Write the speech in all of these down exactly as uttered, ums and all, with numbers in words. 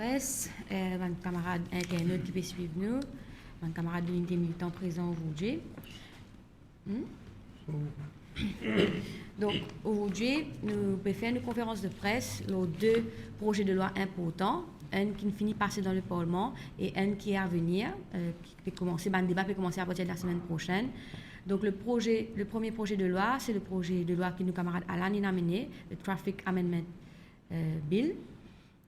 Yes, eh, bann kamarad internot ki pe swiv nou, bann kamarad de Linite Militan prezan azordi. Hmm? Donk, azordi, nou pe fer nou konferans de pres lor de proze de lwa inportan, enn ki finn pase dan le Parlman e enn ki a venir, eh, ki pe komanse, bann deba pe komanse apartir de lasemenn prosenn. Donk, le proze, le premie proze de lwa, se le proze de lwa ki nou kamarad Alan inn amene, le Traffic Amendment, eh, Bill.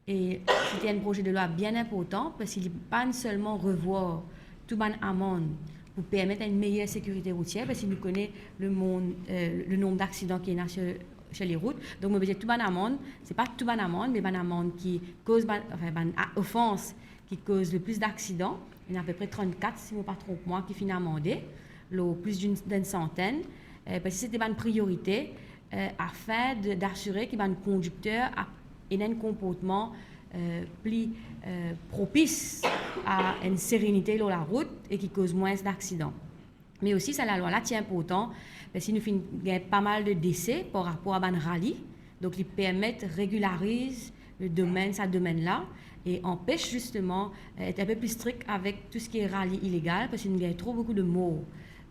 E se ti enn proze de lwa bien inportan, parski li pa'nn selman revwar tou bann amann pou permet enn meyer sekirite routier, parski nou kone lemond, eh, le nonb daksidan ki ena sir, sir lerout. Donk, mo pe dir tou bann amann, se pa tou bann amann, me bann amann ki koz bann, anfin, bann a-, ofans ki koz le plis daksidan. Ena apepre trannkat, si mo pa tronp mwa, ki finn amande, lor plis d'enn, d'enn santenn, eh, parski se ti bann priorite, eh, afin de, d'asire ki bann kondikter ap ena enn konportman, eh, pli, eh, propis a enn serenite lor larout e ki koz mwins daksidan. Me osi, sa lalwa la ti inportan, parski nou finn gagn pa mal de dese par rapor a bann rali. Donk, li permet regilariz le domenn, sa domenn la, e anpes zisteman, eh, et enn pe pli strik avek tou seki rali ilegal, parski nou gagn tro boukou de mor,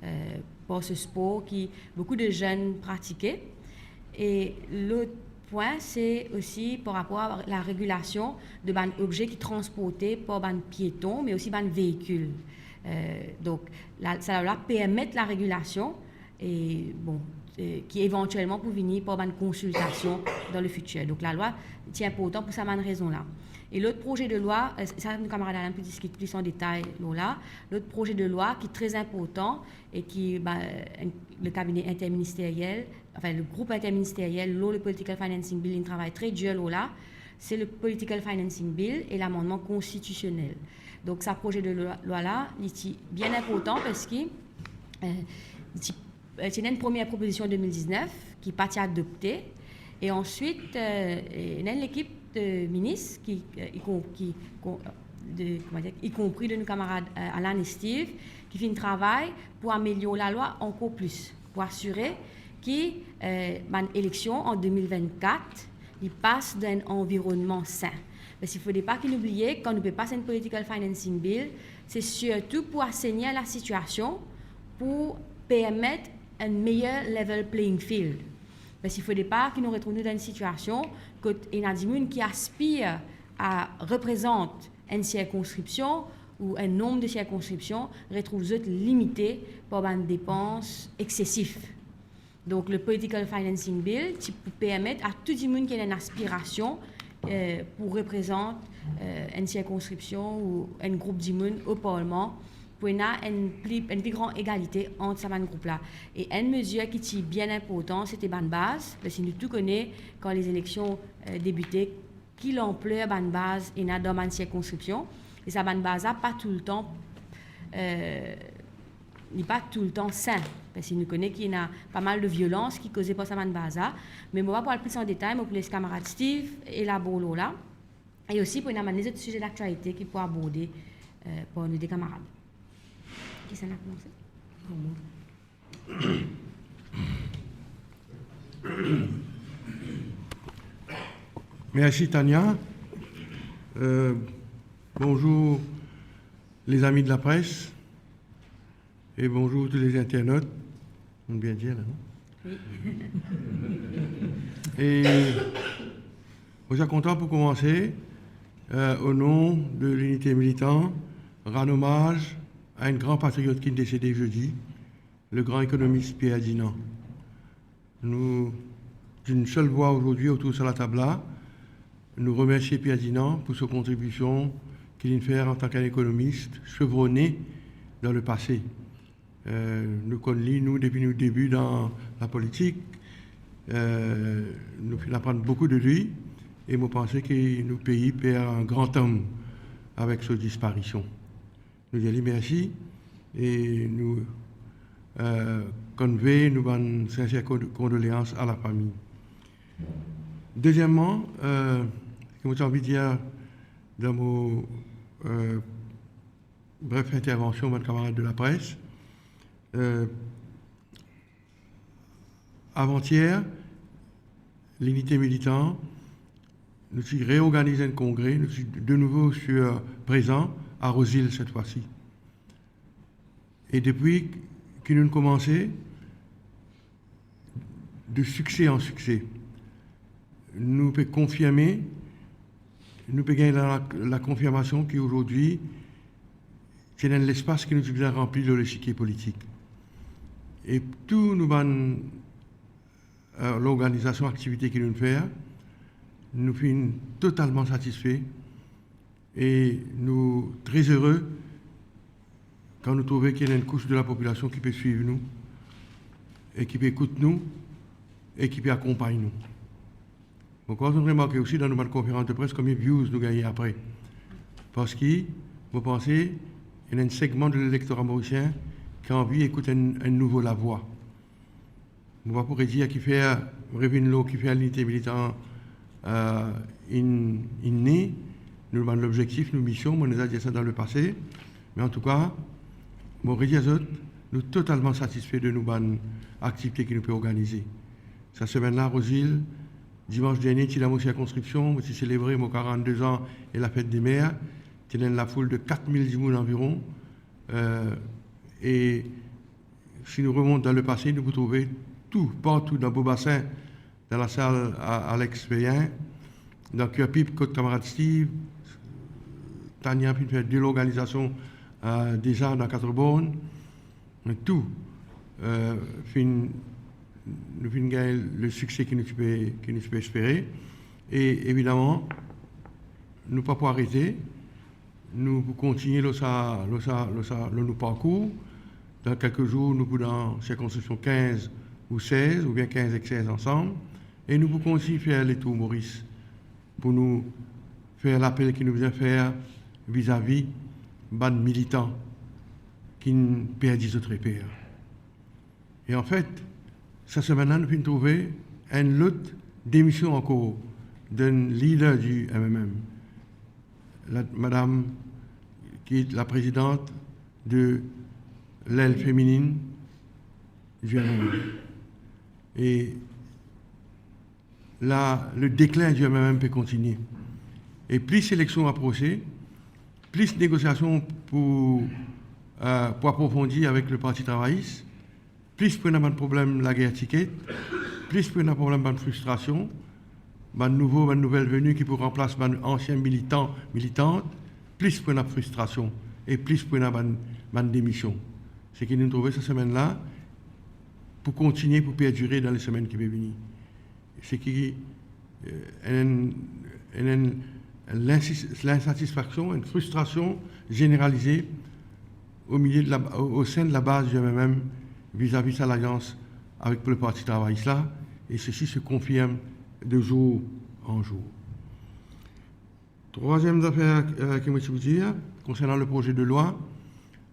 eh, par se spor ki boukou de zenn pratike. E lot pwin, se osi par rapor a laregilasion de bann obze ki transporte par bann pieton, me osi bann veikil. Eh, donk, la, sa lalwa permet laregilasion, e, bon, eh, ki evantielman pou vini par bann konsiltasion dan le fitir. Donk, lalwa ti inportan pou sa bann rezon la. E lot proze de lwa, eh, sa nou kamarad Alan pou diskit plis an detay lor la. Lot proze de lwa ki tre inportan e ki, ba, enn, le kabine interministeriel, anfin, le group interministeriel lor le Political Financing Bill, inn travay tre dir lor la, se le Political Financing Bill e lamannman konstitisionel. Donk, sa proze de lwa, lwa la, li ti bien inportan parski, eh, li ti, eh, ti ena enn premie propozision de mil diznef ki pa ti adopte. E answit, eh, ena enn lekip de minis ki, eh, i kon-, ki kon-, de, kouma dir, i konpri de nou kamarad, eh, Alan e Steve, ki finn travay pou amelior lalwa ankor plis, pou asire ki, eh, bann eleksion an de mil vennkat, li pas dan enn anvironnman sin. Parski fode pa ki nou bliye, kan nou pe pas enn Political Financing Bill, se sirtou pou asenir lasitiasion, pou permet enn meyer level playing field. Parski fode pa ki nou retrouv nou dan enn sitiasion kot ena dimoun ki aspir a reprezant enn sirkonskripsion ou enn nonb de sirkonskripsion, retrouv zot limite par bann depans eksesif. Donk, le Political Financing Bill ti pou permet a tou dimoun ki ena enn aspirasion, eh, pou reprezant, eh, enn sirkonskripsion ou enn group dimoun o Parlman, pou ena enn pli, enn pli gran egalite ant sa bann group la. E enn mezir ki ti bien inportan, se ti bann baz, parski nou tou kone, kan lezileksion, eh, debite, ki lanpler bann baz ena dan bann sirkonskripsion. E sa bann baz la pa toultan, eh, li pa toultan sin, parski nou kone ki ena pa mal de violans ki koze par sa bann baz la. Me mo pa pou al plis an detay, mo pou les kamarad Steve elabor lor la. E osi pou ena bann lezot size daktialite ki pou aborde, eh, par nou de kamarad. Kisannla koumanse? Merci Tania. Euh, bonjour les amis de la presse et bonjour tous les internautes. Mo bien dir la, non? Wi. E mo ti kontan pou koumanse, euh, o non de Linite Militan, rann omaz a enn gran patriot ki desede zodi, le gran ekonomis Pierre Dinan. Nou, d'une seule voix aujourd'hui autour de la table la, nou remersie Pierre Dinan pou so kontribision ki li'nn fer antan ki enn ekonomis chevrone dan le pase. Euh, nou konn li, nou, depi nou debi dan lapolitik. Euh, nou finn aprann boukou de li e mo panse ki nou pei perd enn gran om avek so disparision. Nou dir li mersi e nou, euh, konvey nou bann sinser kon-, kondoleans a lafami. Dezieman, euh, ki mo ti anvi dir dan mo, euh, bref intervansion, bann kamarad de la presse, euh, avantier, Linite Militan nou ti reorganiz enn kongre, nou ti de nouvo sur, prezan a Rosil set fwa si. E depi ki nou koumanse, de sikse an sikse, nou pe konfirme, nou pe gagn la, lakonfirmasion ki azordi, ti ena enn lespas ki nou ti bizin ranpli lor lesikie politik. E tou nou bann, eh, lorganizasion, aktivite ki nou fer, nou finn totalman satisfe e nou tre ere kan nou trouve ki ena enn kous de lapopilasion ki pe swiv nou e ki pe ekout nou e ki pe akonpagn nou. Mo krwar zot remarke osi dan nou bann konferans de pres konbien views nou gagne apre. Parski mo panse ena enn segman de lelektora morisien ki anvi ekout enn, enn nouvo lavwa. Mo pa pou redir kifer, revinn lor kifer Linite Militan, eh, inn, inn ne, nou bann lobzektif, nou mision, mo inn deza dir sa dan lepase. Me antouka, mo redir zot, nou totalman satisfe de nou bann aktivite ki nou pe organize. Sa semenn la, Rosil, dimans dernie, ti dan mo sirkonskripsion, mo ti selebre mo karannde-z-an e lafet de mer, ti ena enn lafoul de kat mil dimoun anviron, eh, e si nou remont dan lepase, nou pou trouve tou, partou, dan Beau Bassin, dan lasal a Alex Veillin, dan Curepipe kot kamarad Steve, Tania finn fer de lorganizasion, eh, deza dan Quatre-Bornes, tou, eh, finn, nou finn gagn lesikse ki nou ti pe, ki nou ti pe espere. E evidaman, nou pa pou arete, nou pou kontigne lor sa, lor sa, lor sa, lor nou parkour. Dan kelke zour, nou pou dan sirkonskripsion kinz ou sez, oubien kinz ek sez ansam, e nou pou kontigne fer letour Moris pou nou fer lapel ki nou bizin fer vizavi bann militan ki'nn perdi zot reper. E anfet, sa semenn la, nou finn trouve enn lot demision ankor d'enn lider di M M M, la, madam ki la prezidant de lel femininn di M M M. E la, le deklin di M M M pe kontigne. E plis eleksion aprose, plis negosiasion pou, eh, pou aprofondi avek le Parti Travayis, plis pou ena bann problem lager tiket, plis pou ena problem bann fristrasion, bann nouvo, bann nouvel veni ki pou ranplas bann ansien militan, militant, plis pou ena fristrasion e plis pou ena bann, bann demision. Seki nou trouve sa semenn la pou kontigne, pou perdire dan lesemenn ki pe vini. Seki, eh, enn, enn, enn linsis-, linsatisfaksion, enn fristrasion zeneralize o milie de la, o, o sein de la baz di M M M vizavi sa lalians avek le Parti Travayis la, e sesi se konfirm de zour an zour. Trwaziem zafer, eh, ki mo ti pou dir, konsernan le proze de lwa,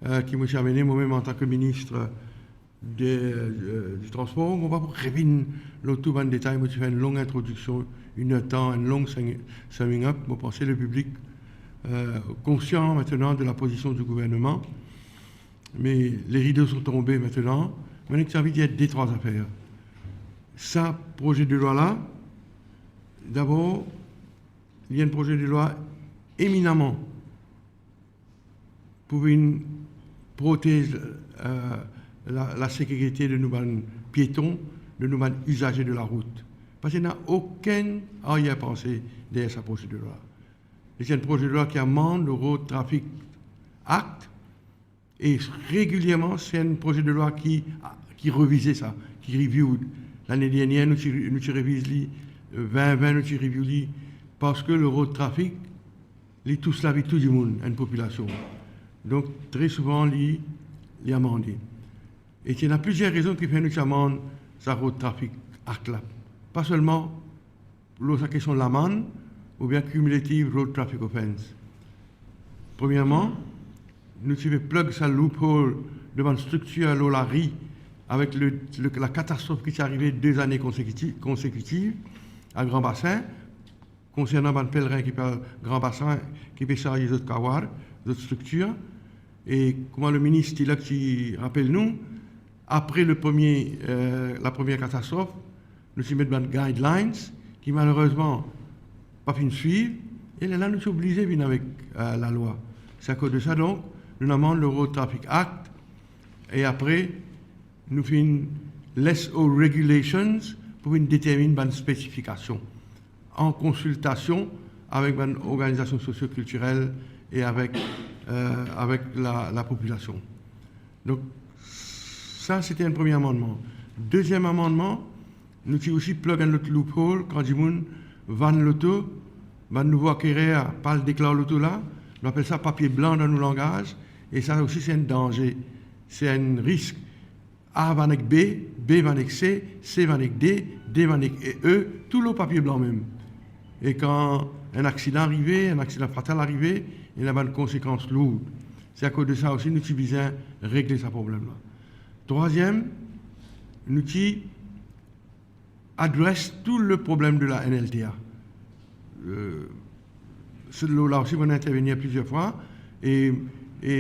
eh, ki mo ti amene momem antan ki minis de, eh, di transpor, mo pa pou revinn lor tou bann detay, mo ti fer enn long introdiksion, inertan, enn long sing-, summing up. Mo panse le piblik, eh, konsian aster de lapozision di gouvernman, me les rideaux sont tombés aster. Mo nek ti anvi dir de trwa zafer. Sa proze de lwa la, dabor, li enn proze de lwa eminaman pou vinn protez, eh, la, lasekirite de nou bann pieton, de nou bann izaze de larout. Parski ena okenn aryer panse deryer sa proze de lwa. Li se enn proze de lwa ki amand le Road Traffic Act, e regilierman, se enn proze de lwa ki, ki revize sa, ki reviewed. Lane dernier, nou ti, nou ti reviz li, eh, vin vin, nou ti review li, parski le road traffic, li tous lavi tou dimoun, enn popilasion. Donk, tre souvan, li, li amande. E ti ena plizier rezon ki fer nou ti amand sa Road Traffic Act la. Pa selman lor sa kestion lamann oubien cumulative road traffic offence. Premierman, nou ti pe plug sa loophole de bann striktir lor lari avek le, le, la katastrof ki ti arive de zane konsekitiv, konsekitiv a Gran Basin, konsernan bann pelerin ki pe al Gran Basin, ki pe sarz zot kawar, zot striktir. E kouma le minis ti la ti rapel nou, apre le premie, eh, la premie katastrof, nou ti met bann guidelines ki malerezman pa finn swiv, e lerla nou ti oblize vinn avek, eh, lalwa. Se akoz de sa, donk, nou amann le Road Traffic Act, e apre, nou finn les o regulations pou vinn determinn bann spesifikasion, an konsiltasion avek bann organizasion sosio-kiltirel e avek, eh, avek la, lapopilasion. Donk, sa, se ti enn premie amannman. Deziem amannman, nou ti osi plug enn lot loophole, kan dimoun vann loto, bann nouvo akerer pa al deklar loto la, nou apel sa papie blan dan nou langaz, e sa osi se enn danze, se enn risk. A vann ek B, B vann ek C, C vann ek D, D vann ek E, tou lor papie blan mem. E kan enn aksidan arive, enn aksidan fatal arive, ena bann konsekans lour. Se akoz de sa osi nou ti bizin regle sa problem la. Trwaziem, nou ti adres tou le problem de la N L T A. Euh, se, la osi, mo'nn intervenir plizier fwa, e, e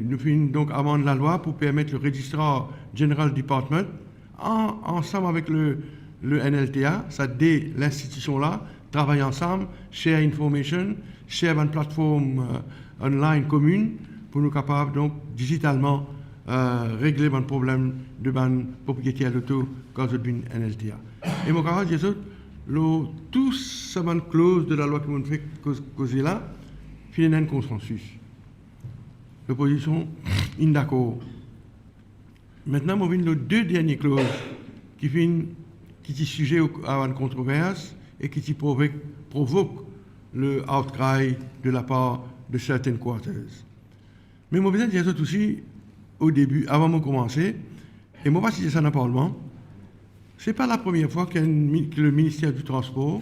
nou finn donk amann lalwa pou permet le Registrar General Department, an, ansam avek le, le N L T A, sa de linstitision la, travay ansam, share information, share bann platform, euh, online kominn, pou nou kapav, donk, dizitalman, euh, regle bann problem de bann propriyeter loto kan zot vinn N L T A. E mo kapav dir zot, lor tou sa bann kloz de lalwa ki mo'nn fer koz-, koze la, finn ena enn konsansis. Lopozision inn dakor. Aster, mo vinn lor de dernie kloz ki finn, ki ti size o-, a bann kontrovers e ki ti provok, provok le outcry de lapar de certain quarters. Me mo bizin dir zot osi, o debi, avan mo koumanse, e mo pa ti dir sa dan parlman, se pa la premie fwa ki enn mi-, ki le Minister di Transpor,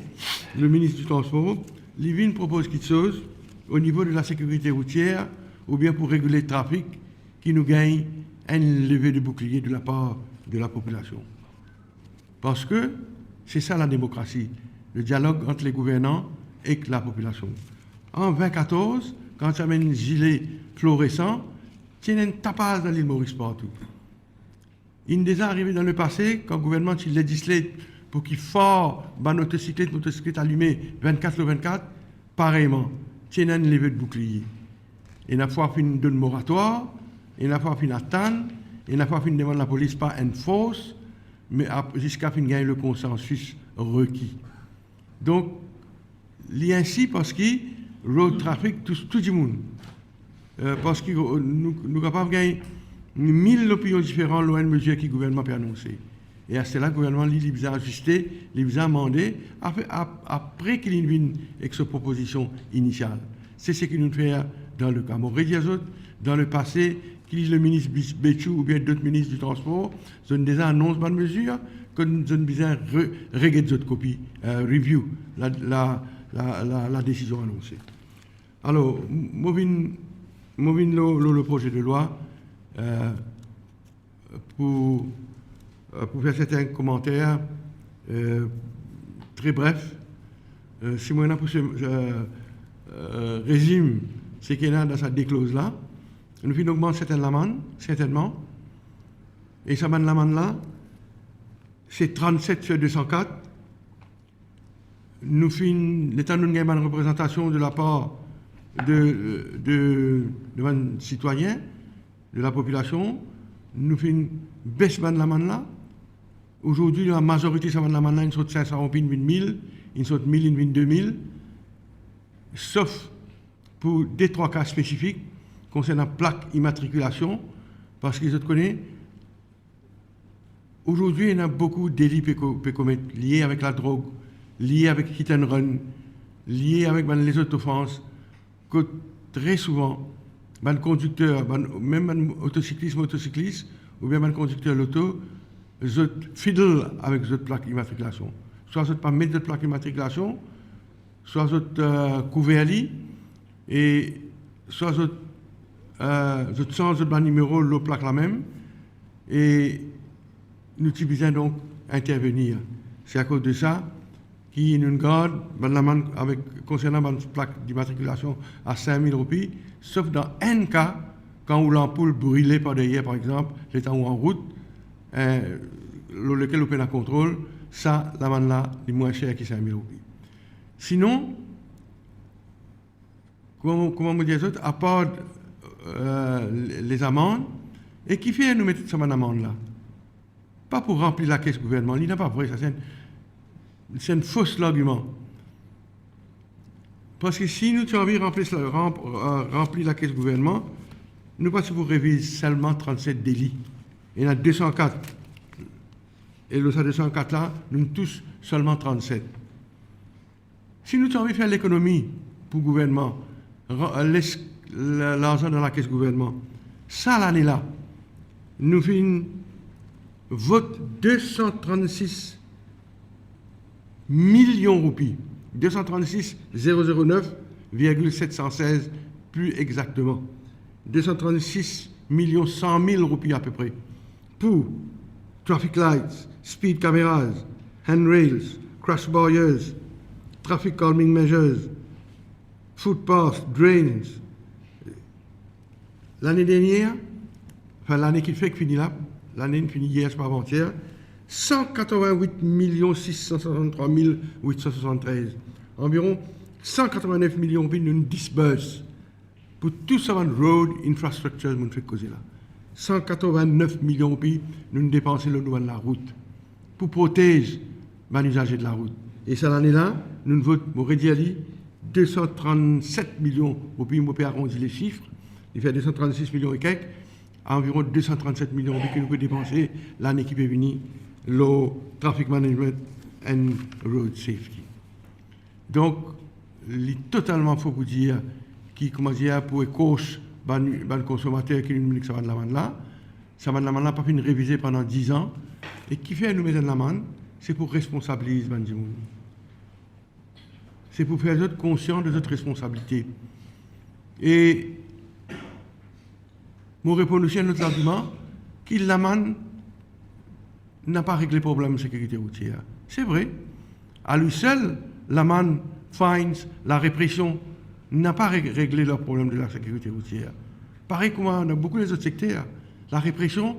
le minis di Transpor, li vinn propoz kiksoz o nivo de la sekirite routier oubien pou regile trafik ki nou gagn enn leve de boukliye de lapar de lapopilasion. Parski se sa lademokrasi, le dialog ant legouvernan ek lapopilasion. An vin katorz, kan ti ena enn zile floresan, ti ena enn tapaz dan Lil Moris partou. Inn deza arive dan lepase, kan gouvernman ti legislate pou ki far bann otosiklet, motosiklet alime vinn-kat lor vinn-kat, pareyman, ti ena enn leve de boukliye. Ena fwa finn donn moratwar, ena fwa finn atann, ena fwa finn demann lapolis pa enforce, me ap-, ziska finn gagn le konsansis reki. Donk, li ensi parski road traffic tous tou dimoun. Euh, parski, euh, nou, nou kapav gagn mil lopinion diferan lor enn mezir ki gouvernman pe anonse. E aster la, gouvernman, li, li bizin aziste, li bizin amande, apre, ap-, apre ki li vinn ek so propozision inisial. Se seki nou fer dan le ka. Mo redir zot, dan lepase, ki le minis Bis-, Bechoo oubien dot minis di transpor, zot inn deza anons bann mezir, kot zot inn bizin re-, reget zot kopi, euh, review la, la, la, la, la desizion anonse. Alor, m-, mo vinn, mo vinn lor, lor le proze de lwa, euh, pou, euh, pou fer sertin komanter, euh, tre bref. Euh, si mo ena pou se, euh, euh, rezim seki ena dan sa de kloz la, nou finn ogmant sertin lamann, sertennman, e sa bann lamann la, se trannset sir de san kat, nou finn, letan nou gagn bann reprezantasion de lapar de, de, de bann sitwayin, de lapopilasion, nou finn bes bann lamann la. Azordi, lamazorite sa bann lamann la, inn sot sink san roupi, inn vinn mil, inn sot mil, inn vinn de mil, sof pou de trwa ka spesifik konsernan plak imatrikilasion, parski zot kone, azordi, ena boukou deli pe ko-, pe komet, lie avek ladrog, lie avek hit and run, lie avek bann lezot ofans, kot tre souvan, bann kondikter, bann, mem bann otosiklis, motosiklis, oubien bann kondikter loto, zot fiddle avek zot plak imatrikilasion. Swa zot pa met zot plak imatrikilasion, swa zot, euh, kouver li, e swa zot, euh, zot sanz zot bann nimero lor plak la mem, e nou ti bizin donk intervenir. Se akoz de sa ki nou gard bann lamann avek, konsernan bann plak dimatrikilasion a sink mil roupi, sof dan enn ka, kan ou lanpoul brile par deryer, par exanp, letan ou anrout, eh, lor lekel ou pena kontrol, sa lamann la, li mwin ser ki sink mil roupi. Sinon, kouma, kouma mo dir zot, apard, euh, les amendes, e kifer nou met sa bann amann la? Pa pou ranpli lakes gouvernman, li napa vre, sa se enn, se enn fos largiman. Parski si nou ti anvi ranpli, ranp-, euh, ranpli lakes gouvernman, nou pa ti pou reviz selman trannset deli. Ena de san kat. E lor sa de san kat la, nou tous selman trannset. Si nou ti anvi fer lekonomi pou gouvernman, ra-, les la-, larzan dan lakes gouvernman, sa lane la, nou finn vot de san trannsis milion roupi, de san trannsis, zero zero nef virgil set san sez pli exakteman, de san trannsis milion san mil roupi apepre, pou traffic lights, speed cameras, handrails, crash barriers, traffic calming measures, footpaths, drains. Lane dernier, anfin, lane ki fek fini la, lane fini yer, se pa avantier, san katrovin-wit milion sis san swasanntrwa mil wit san swasantrez, anviron san katrovin-nef milion roupi nou'nn disburse pou tou sa bann road infrastructures mo'nn fek koze la. San katrovin-nef milion roupi nou'nn depanse lor nou bann larout pou protez bann izaze de larout. E sa lane la, nou'nn vot, mo redir li, de san trannset milion roupi, mo pe arondi lesif, li fer de san trannsis milion e kek, anviron de san trannset milion roupi ki nou pe depanse lane ki pe vini lor traffic management and road safety. Donk, li totalman fo pou dir ki, kouma dir, pou ekors bann, bann konsomater ki nou'nn met sa bann lamann la. Sa bann lamann la pa finn revize pandan diz an. E kifer nou met enn lamann? Se pou responsabiliz bann dimoun. Se pou fer zot konsian de zot responsabilite. E mo reponn osi enn lot largiman, ki lamann napa regle problem sekirite routier. Se vre, a li sel, lamann, fines, larepresion, napa re-, regle le problem de la sekirite routier. Parey kouma dan boukou lezot sekter, larepresion,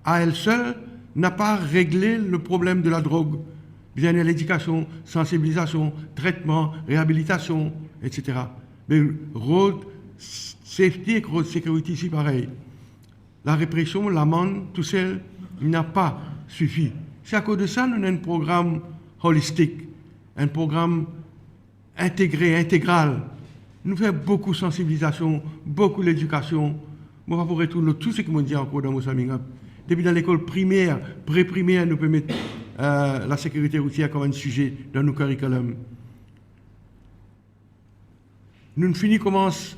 a el sel, napa regle le problem de ladrog. Bizin ena ledikasion, sansibilizasion, tretman, reabilitasion, etsetera. Me road safety ek road security osi parey. Larepresion, lamann, tousel, napa sifi. Se akoz de sa, nou ena enn program holistik, enn program integre, integral. Nou fer boukou sansibilizasion, boukou ledikasion. Mo pa pou retourn lor tou seki mo dir ankor dan mo summing up. Depi dan lekol primer, pre-primer, nou pe met, euh, lasekirite routier kouma enn size dan nou curriculum. Nou'nn fini koumans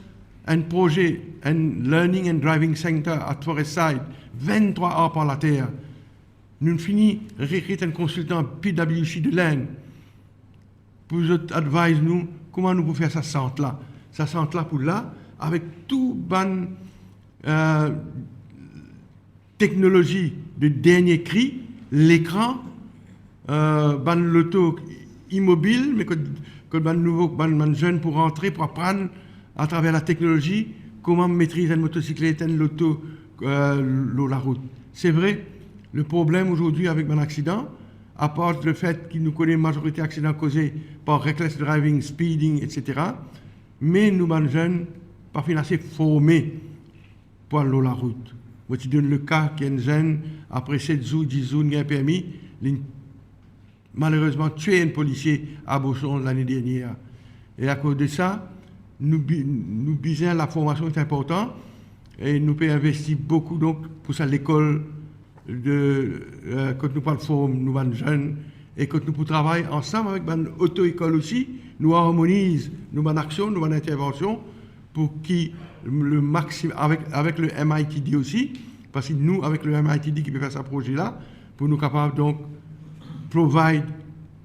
enn proze, enn Learning and Driving Center at Forest Side, vinn-trwa ar par later. Nou'nn fini rekrit enn konsiltan P W C de Linn pou zot advise nou kouma nou pou fer sa sant la. Sa sant la pou la, avek tou bann, euh, teknolozi de dernie kri, lekran, euh, bann loto imobil, me kot, kot bann nouvo, bann, bann zenn pou rantre, pou aprann atraver lateknolozi, kouma metriz enn motosiklet, enn loto, euh, lor larout. Se vre, le problem azordi avek bann aksidan, apar lefet ki nou kone mazorite aksidan koze par reckless driving, speeding, etsetera, me nou bann zenn pa finn ase forme pou al lor larout. Mo ti donn le ka ki enn zenn, apre set zour, dis zour, li gagn permi, li malerezman tue enn polisie a Boson lane dernie. E akoz de sa, nou bi-, nou bizin, laformasion inportan, e nou pe investi boukou, donk, pou sa lekol de, euh, kot nou pou al form nou bann zenn, e kot nou pou travay ansam avek bann oto-lekol osi, nou armoniz nou bann aksion, nou bann intervansion, pou ki le maxi-, avek, avek le M I T D osi, parski nou, avek le M I T D ki pe fer sa proze la, pou nou kapav, donk, provide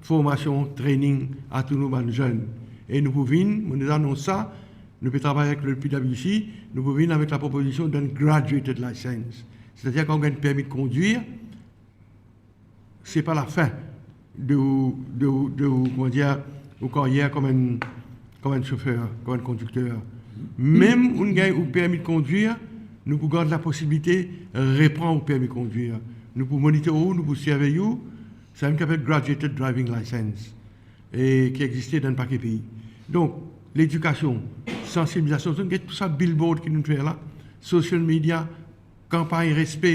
formasion, training a tou nou bann zenn. E nou pou vinn, mo deza anons sa, nou pe travay avek le P W C, nou pou vinn avek lapropozision d'enn graduated license. Setadir, kan ou gagn permi de kondwir, se pa lafin de ou, de ou, de ou, kouma dir, ou karyer kouma enn, kouma enn sofer, kouma enn kondikter. Mem ou'nn gagn ou permi de kondwir, nou pou gard laposibilite repran ou permi de kondwir. Nou pou monitor ou, nou pou sirvey ou, samem ki apel graduated driving license, e ki existe dan enn pake pei. Donk, ledikasion, sansibilizasion, zot get tou sa billboard ki nou fer la, social media, kanpagn respe,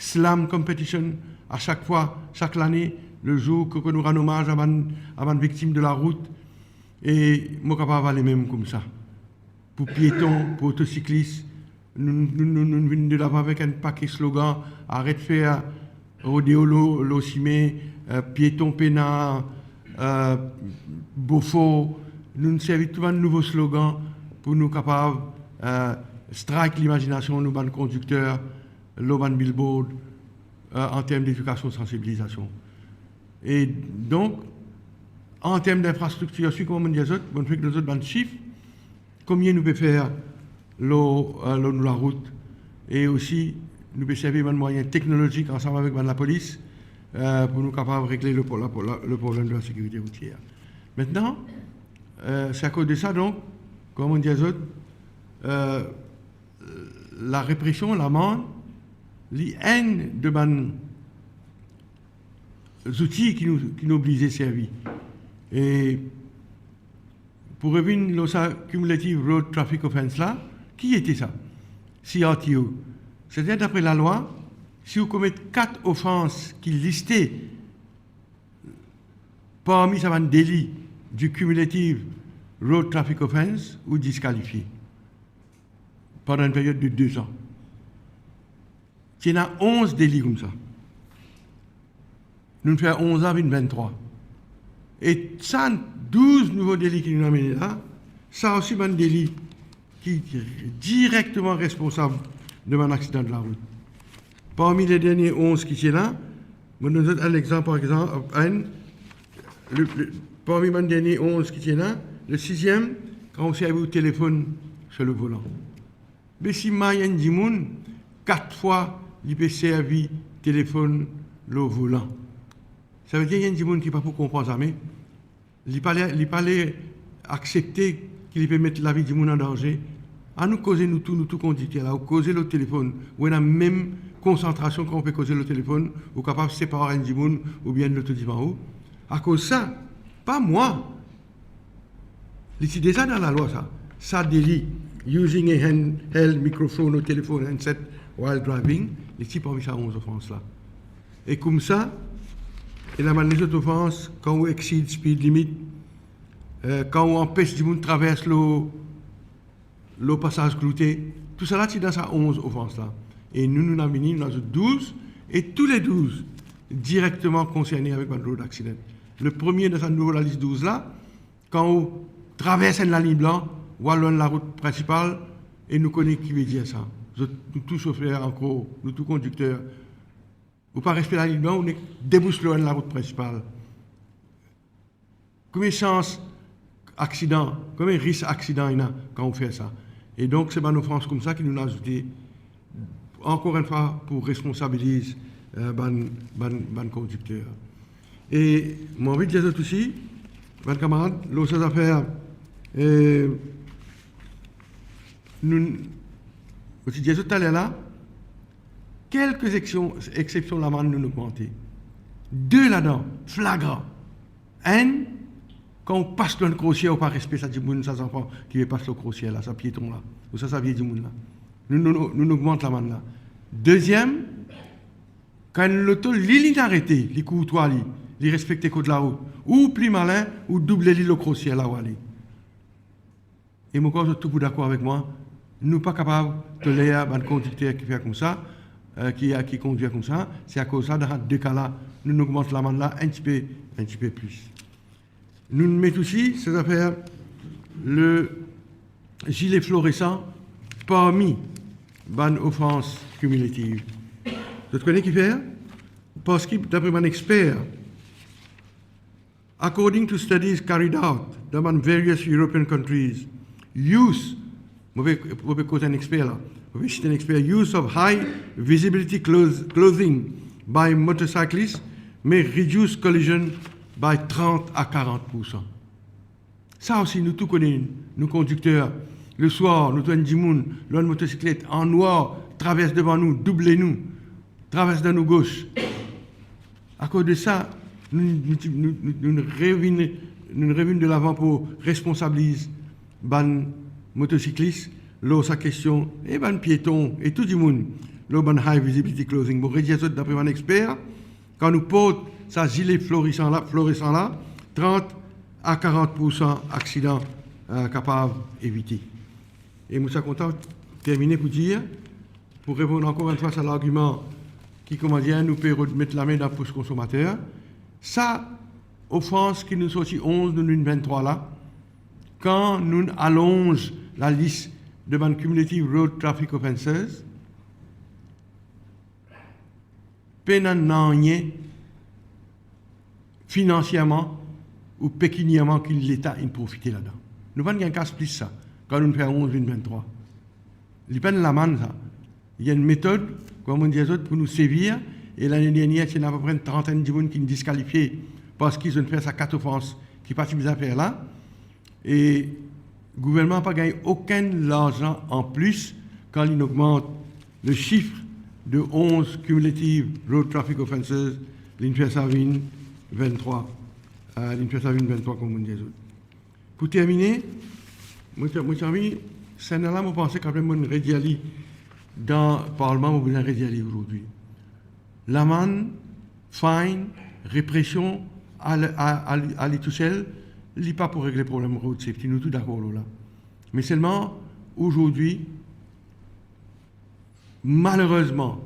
slam competition, a sak fwa, sak lane, lezour ki, ki nou rann omaz a bann, a bann viktim de larout, e mo kapav ale mem koumsa. Pou pieton, pou motosiklis, nou, nou, nou, nou vinn delavan avek enn pake slogan, aret fer rodeo lor, lor sime, eh, pieton pena, eh, bofor, nou servi tou bann nouvo slogan pou nou kapav, eh, strike limazinasion nou bann kondikter lor bann billboard, eh, an term dedikasion, sansibilizasion. E donk, an term dinfrastriktir osi, kouma mo dir zot, mo fek donn zot bann sif, konbien nou pe fer lor, eh, lor nou larout, e osi nou pe servi bann mwayin teknolozik ansam avek bann lapolis, eh, pou nou kapav regle le pro-, la, la, le problem de la sekirite routier. Aster, eh, se akoz de sa, donk, kouma mo dir zot, eh, larepresion, lamann, li enn de bann zouti ki nou, ki nou oblize servi. E pou revinn lor sa Cumulative Road Traffic Offence la, ki ete sa? C R T O. Setadir, dapre lalwa, si ou komet kat ofans ki liste parmi sa bann deli di Cumulative Road Traffic Offence, ou diskalifie pandan enn period de de zan. Ti ena onz deli koumsa. Nou'nn fer onz la, vinn venntrwa. E sa douz nouvo deli ki nou'nn amene la, sa osi bann deli ki direkteman responsab de bann aksidan de larout. Parmi le dernie onz ki ti ena, mo donn zot enn lexanp, par exanp, enn, le, le, parmi bann dernie onz ki ti ena, le siziem, kan ou servi ou telefonn sir le volan. Be si may enn dimoun, kat fwa li pe servi telefonn lor volan. Savedir enn dimoun ki pa pou konpran zame, li pa le, li pa le aksepte ki li pe met lavi dimoun an danze. Anou koze nou tou, nou tou kondikter la, ou koze lor telefonn, ou ena mem konsantrasion kan ou pe koze lor telefonn, ou kapav separ enn dimoun oubien enn loto devan ou. Akoz sa, pa mwa, li ti deza dan lalwa sa. Sa deli, using a handheld microphone or telephone handset while driving, li ti parmi sa onz ofans la. E koumsa, ena bann lezot ofans, kan ou exceed speed limit, eh, kan ou anpes dimoun travers lor, lor pasaz kloute, tousala ti dan sa onz ofans la. E nou, nou'nn vini, nou'nn azout douz, e tou le douz direkteman konserne avek bann road accident. Le premie dan sa nouvo lalis douz la, kan ou travers enn laliny blan, ou al lor enn larout prinsipal, e nou kone ki vedir sa. Zot, nou tou sofer ankor, nou tou kondikter. Ou pa respekte laliny blan, ou nek debous lor enn larout prinsipal. Konbien sans aksidan, konbien ris aksidan ena kan ou fer sa? E donk, se bann ofans koumsa ki nou'nn azoute, ankor enn fwa, pou responsabiliz, eh, bann, bann, bann kondikter. E mo anvi dir zot osi, bann kamarad, lor sa zafer, eh, nou, mo ti dir zot taler la, kelke exepsion, exepsion lamann nou'nn ogmante. De ladan, flagran. Enn, kan ou pas lor enn krosier, ou pa respekte sa dimoun, sa zanfan ki pe pas lor krosier la, sa pieton la, ou sa, sa vie dimoun la. Nou, nou, nou, nou'nn ogmant lamann la. Deziem, kan enn loto, li, li arete, li kourtwa, li, li respekte kod larout, ou pli malin, ou double li lor krosier la, ou ale. E mo krwar zot tou pou dakor avek mwa, nou pa kapav toler bann kondikter ki fer koumsa, eh, ki, ki kondwir koumsa. Se akoz sa, dan sa de ka la, nou'nn ogmant lamann la enn tipe, enn tipe plis. Nou'nn met osi sa zafer le zile floresan parmi bann ofans cumulative. Zot kone kifer? Parski, dapre bann exper, according to studies carried out dan bann various European countries, use, mo pe, mo pe koz enn exper la, mo pe sit enn exper, use of high visibility clothes, clothing by motorcyclists may reduce collision by trant a karant poursan. Sa osi, nou tou kone, nou kondikter, leswar, nou trouv enn dimoun lor enn motosiklet an nwar, travers devan nou, double nou, travers dan nou gos. Akoz de sa, nou, nou, nou, nou, nou revinn, nou revinn delavan pou responsabiliz bann motosiklis lor sa kestion, e bann pieton e tou dimoun lor bann high visibility clothing. Mo redir zot, dapre bann exper, kan nou port sa zile florisan la, floresan la, trant a karant poursan aksidan, eh, kapav evite. E mo ti a kontan termine pou dir, pou reponn ankor enn fwa sa largiman ki, kouma dir, nou pe rod-, met lame dan pos konsomater, sa ofans ki nou sorti onz, nou vinn venntrwa la, kan nou alonz lalis de bann cumulative road traffic offences, pena nanye finansierman ou pekinierman ki Leta inn profite ladan. Nou pa'nn gagn kas plis sa, kan nou fer onz vinn venntrwa. Li pa'nn lamann sa. Li enn metod, kouma mo dir zot, pou nou sevir, e lane dernier, ti ena apepre enn trantenn dimoun ki'nn diskalifie parski zot inn fer sa kat ofans ki pa ti bizin fer la. E gouvernman pa gagn okenn larzan anplis kan li'nn ogmant le sif de onz cumulative road traffic offences, li'nn fer sa vinn venntrwa, eh, li'nn fer sa vinn venntrwa, kouma mo dir zot. Pou termine, mo ti, mo ti anvi, sennla mo panse kanmem mo'nn redir li dan Parlman, mo bizin redir li ozordi. Lamann, fine, represion, a, a, a, a li tousel, li pa pou regle problem road safety, nou tou dakor lor la. Me selman, ozordi, malerezman,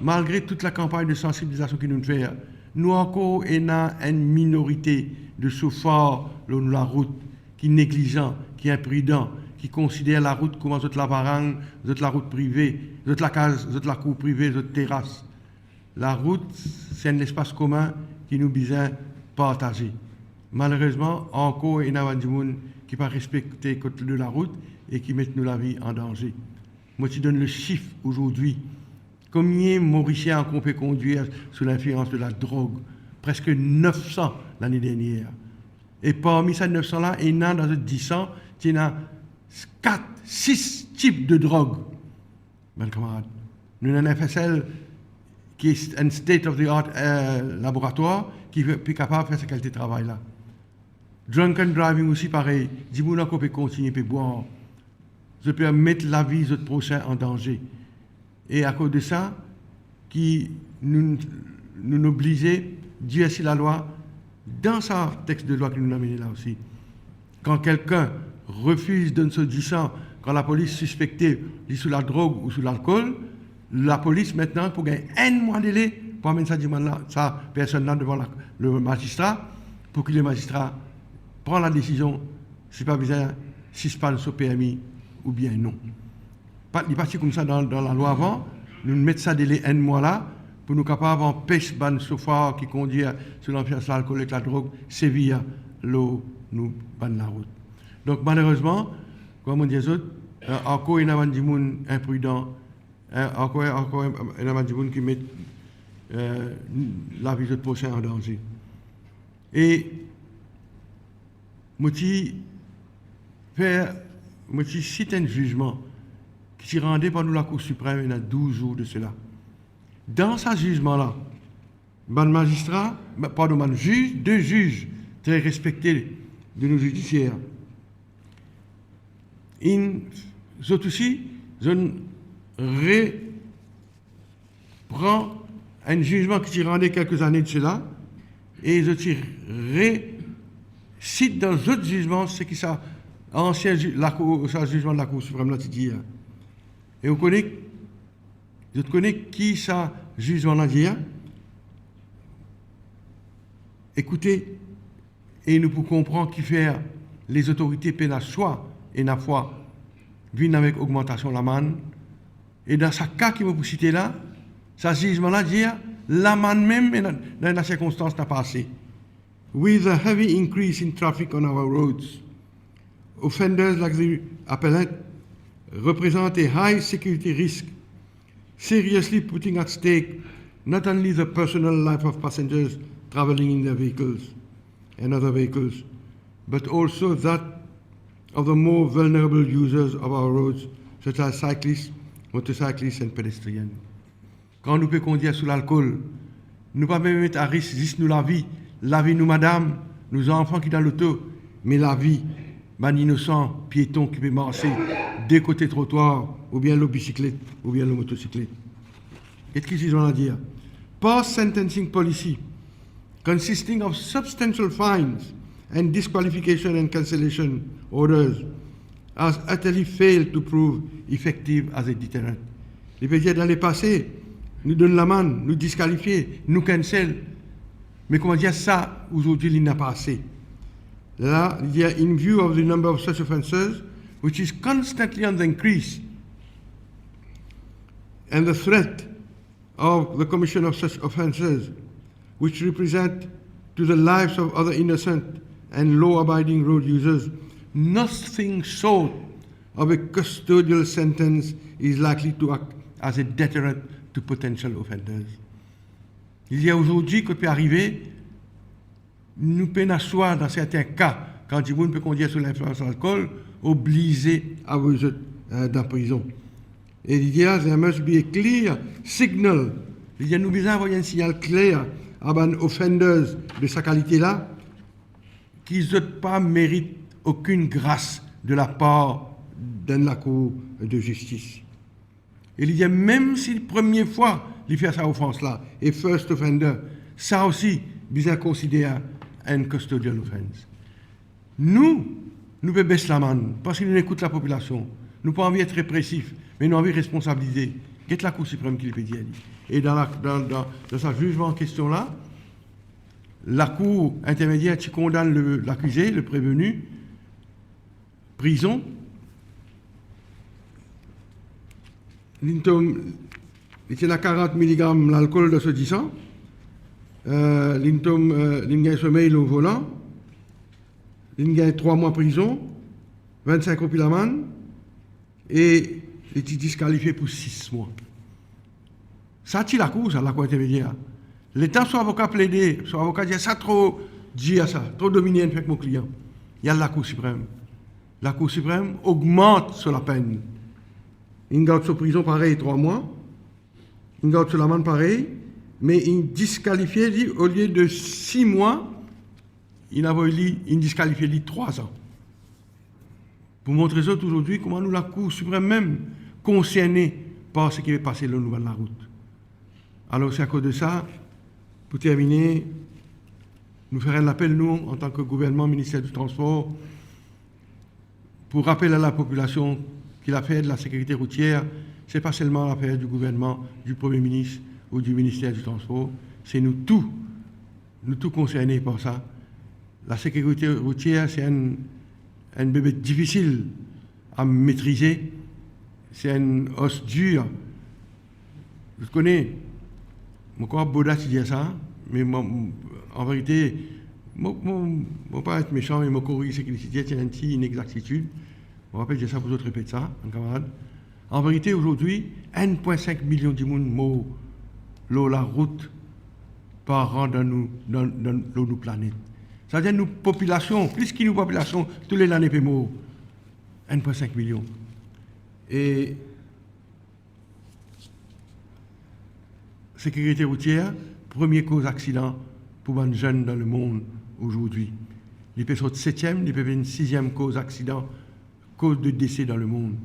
malgre tou lakanpagn de sansibilizasion ki nou fer, nou ankor ena enn minorite de sofar lor nou larout ki neglizan, ki inpridan, ki konsider larout kouma zot lavarang, zot larout prive, zot lakaz, zot lakour prive, zot teras. Larout, se enn lespas komin ki nou bizin partaze. Malerezman, ankor ena bann dimoun ki pa respekte kot de larout e ki met nou lavi an danze. Mo ti donn le sif ozordi. Komie Morisien ankor pe kondir sou linflirans de ladrog? Preske nef san lane dernier. E parmi sa nef san la, ena dan zot dis san, ti ena kat, sis tip de drog. Bann kamarad, nou ena enn F S L ki enn state of the art, eh, laboratwar ki pe, pe kapav fer sa kalite travay la. Drunken driving osi parey, dimoun ankor pe kontigne pe bwar. Zot pe met lavi zot prosin an danze. E akoz de sa, ki nou, nou oblize dirsi lalwa dan sa text de lwa ki nou amene la osi. Kan kelkenn refiz donn so disan, kan lapolis sispekte li sou ladrog ou sou lalkol, lapolis aster pou gagn enn mwa dele pou amenn sa dimann la, sa personn la devan la, le mazistra, pou ki le mazistra pran ladesizion si pa bizin sispann so permi oubien non. Pa, li pa ti koumsa dan, dan lalwa avan, nou met sa dele enn mwa la pou nou kapav anpes bann sofar ki kondir sou linflirans lalkol ek ladrog, sevir lor nou bann larout. Donk, malerezman, kouma mo dir zot, eh, ankor ena bann dimoun inpridan, eh, ankor, ankor ena bann dimoun ki met, eh, lavi zot prosin an danze. E mo ti fer, mo ti sit enn zizman ki ti rande par nou Lakour Siprem ena douz zour de sela. Dan sa zizman la, bann mazistra, ba-, pardon, bann ziz, de ziz tre respekte de nou zidisier, inn, zot osi, zot inn re- pran enn zizman ki ti rande kelke zane de sela, e zot ti resit dan zot zizman seki sa ansien zi-, lakour, sa zizman Lakour Siprem la ti dir. E ou kone, zot kone ki sa zizman la dir? Ekoute, e nou pou konpran kifer lezotorite pena swa ena fwa vinn avek ogmantasion lamann. E dan sa ka ki mo pou site la, sa zizman la dir, lamann mem ena, dan ena sirkonstans napa ase. With a heavy increase in traffic on our roads, offenders like the appellant represent a high security risk, seriously putting at stake not only the personal life of passengers travelling in their vehicles and other vehicles, but also that of the more vulnerable users of our roads, such as cyclists, motorcyclists and pedestrians. Kan nou pe kondir sou lalkol, nou pa mem met a risk zis nou lavi, lavi nou madam, nou zanfan ki dan loto, me lavi bann inosan pieton ki pe marse de kote trotwar, oubien lor bisiklet, oubien lor motosiklet. Get ki zizman la dir: Past sentencing policy, consisting of substantial fines and disqualification and cancellation orders, has utterly failed to prove effective as a deterrent. Li pe dir, dan lepase, nou donn lamann, nou diskalifie, nou cancel. Me kouma dir sa, azordi li napa ase. La, li dir, in view of the number of such offences, which is constantly on the increase, and the threat of the commission of such offences, which represent to the lives of other innocent and law-abiding road users nothing short of a custodial sentence, is likely to act as a deterrent to potential offenders. Li dir, azordi, kot pe arive, nou pena swa, dan sertin ka, kan dimoun pe kondir sou linfliyans lalkol, oblize avoy zot, eh, dan prizon. E li dir, "There must be a clear signal." Li dir, nou bizin avoy enn signal kler a bann offenders de sa kalite la, ki zot pa merit okenn gras de lapar d'enn lakour de zistis. E li dir, mem si premie fwa li fer sa ofans la, e first offender, sa osi bizin konsider enn custodial offence. Nou, nou pe bes lamann, parski nou ekout lapopilasion. Nou pa anvi et represif, me nou anvi responsabilize. Get Lakour Siprem ki li pe dir li. E dan la, dan, dan, dan sa zizman an kestion la, Lakour intermedier ti kondann le, lakize, le preveni, prizon. Linn tom, li ti ena karant miligram lalkol dan so disan. Eh, linn tom, eh, linn gagn somey lor volan. Linn gagn trwa mwa prizon, vinn-sink roupi lamann, e li ti diskalifie pou sis mwa. Sa ti lakour, sa, lakour intermedier. Letan so avoka plede, so avoka dir, "Sa tro dir, sa tro dominienn fek mo klian." Li al Lakour Siprem. Lakour Siprem ogmant so lapenn. Inn gard so prizon parey trwa mwa, inn gard so lamann parey, me inn diskalifie li, olie de sis mwa, inn avoy li, inn diskalifie li trwa-z-an. Pou montre zot azordi kouma nou Lakour Siprem mem konserne par seki pe pase lor nou bann larout. Alor, se akoz de sa, pou termine, nou fer enn lapel, nou, antan ki gouvernman, Minister di Transpor, pou rapel a lapopilasion ki lafer de lasekirite routier, se pa selman lafer di gouvernman, di Premie Minis ou di Minister di Transpor, se nou tou, nou tou konserne par sa. Lasekirite routier, se enn, enn bebe difisil a metrize, se enn os dir. Zot kone, mo krwar Boda ti dir sa, me mo, an verite, mo, mo, mo pa et mesan, me mo korij seki li ti dir, ti ena enn ti inexaktitid. Mo pa pe dir sa pou zot repet sa, bann kamarad. An verite, azordi, enn pwin sink milion dimoun mor lor larout par an dan nou, dan, dan, lor nou planet. Savedir nou popilasion, plis ki nou popilasion, tou lelane pe mor. Enn pwin sink milion. E sekirite routier, premie koz aksidan pou bann zenn dan lemond azordi. Li pe sort setiem, li pe vinn siziem koz aksidan, koz de dese dan lemond.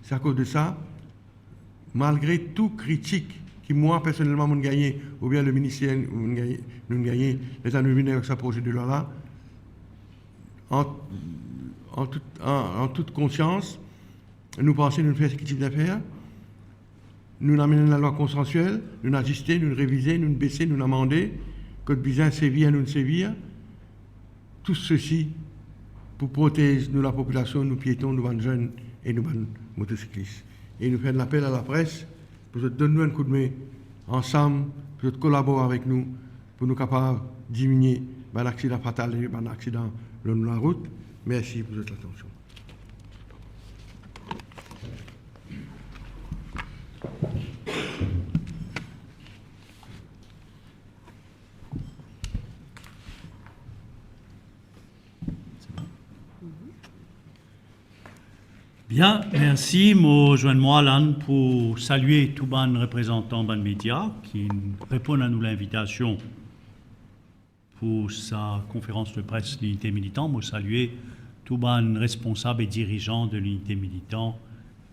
Se akoz de sa, malgre tou kritik ki mwa personelman mo'nn gagne, oubien le minister mo'nn gagne, nou'nn gagne, letan nou vinn avek sa proze de lwa la, an, an tout, an, an tout konsians, nou panse nou'nn fer seki ti bizin fer. Nou'nn amenn enn lalwa konsansiel, nou'nn aziste, nou'nn revize, nou'nn bese, nou'nn amande, kot bizin sevir, nou'nn sevir. Tou sesi pou protez nou lapopilasion, nou pieton, nou bann zenn e nou bann motosiklis. E nou fer enn lapel a lapres pou zot donn nou enn koudme ansam, pou zot kolabor avek nou, pou nou kapav diminie bann aksidan fatal e bann aksidan lor nou larout. Mersi pou zot latansion. Bien, mersi. Mo zwenn mwa la pou salie tou bann reprezantan bann media ki reponn a nou linvitasion pou sa konferans de pres Linite Militan. Mo salie tou bann responsab e dirizan de Linite Militan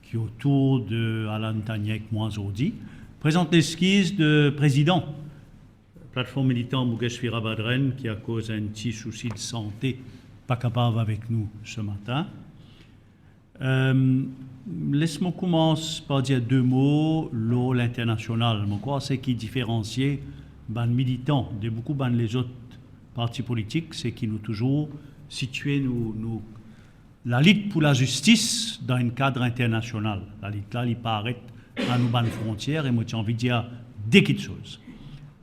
ki otour de Alan Tanie ek mwa zordi. Prezant leskiz de prezidan Platform Militan Mugesh Veerabhadran ki akoz enn ti sousi de sante pa kapav avek nou se matin. Euh, les mo koumans par dir de mo lor linternasional. Mo krwar seki diferansie bann militan de boukou bann lezot parti politik, seki nou touzour sitie nou, nou lalit pou lazistis dan enn kad internasional. Lalit la, li pa aret a nou bann frontier e mo ti anvi dir de kiksoz.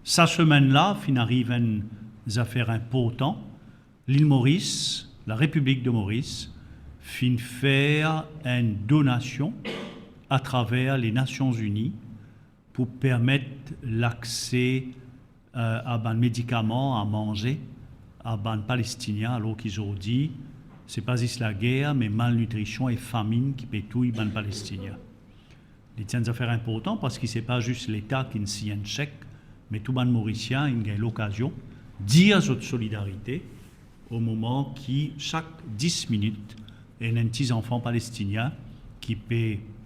Sa semenn la, finn ariv enn zafer inportan. Lil Moris, la Repiblik de Moris, finn fer enn donasion atraver Lenasion Ini pou permet lakse, euh, a bann medikaman, a manze, a bann Palestinien, alor ki zordi, se pa zis lager, me malnitrision e faminn ki pe touy bann Palestinien. Li ti enn zafer inportan parski se pa zis Leta ki'nn sign enn sek, me tou bann Morisien inn gagn lokazion dir zot solidarite o moman ki sak dis minit ena enn ti zanfan Palestinien ki pe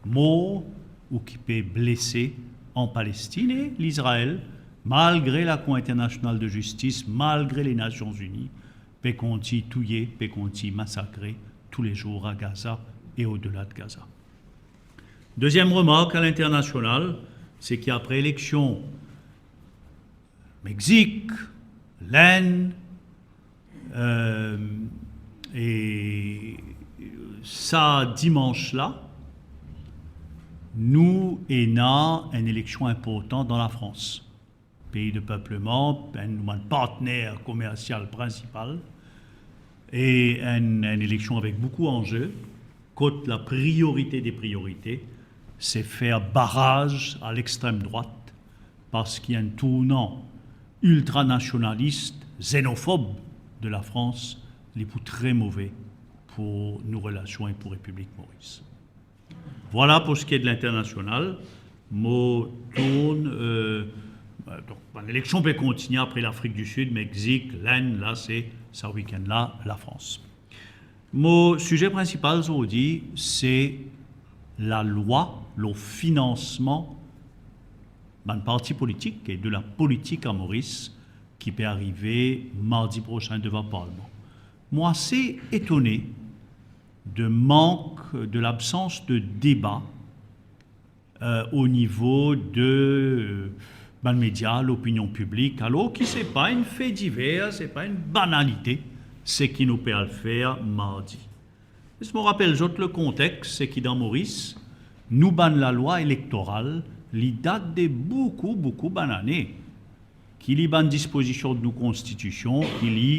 mor ou ki pe blese an Palestin, e Lizrael, malgre Lakour Internasional de Zistis, malgre Lenasion Ini, pe kontign touye, pe kontign masakre toulezour a Gaza e odela de Gaza. Deziem remark a linternasional, seki apre eleksion, Mexik, Lenn, euh, e sa dimans la, nou ena enn eleksion inportan dan Lafrans. Pei de pepleman, enn nou bann partner komersial prinsipal, e enn, enn eleksion avek boukou anze, kot la priorite de priorite, se fer baraz a lextrem drwat, parski enn tournan iltranasionalis, zenofob de Lafrans, li pou tre move pou nou relasion e pou Repiblik Moris. Vwala pou seki de linternasional. Mo tourn, euh, donk, bann eleksion pe kontigne apre Lafrik di Sid, Mexik, Lenn, la se sa wikenn la, Lafrans. Mo size prinsipal zordi, se lalwa lor finansman bann parti politik e de la politik a Moris ki pe arive mardi prosin devan Parlman. Mo ase etone de mank, de labsans de deba, euh, o nivo de, euh, bann media, lopinion piblik, alor ki se pa enn fe diver, se pa enn banalite, seki nou pe al fer mardi. Les mo rapel zot le kontex, seki dan Moris, nou bann lalwa elektoral, li dat de boukou, boukou bann ane. Ki li bann dispozision de nou konstitision, ki li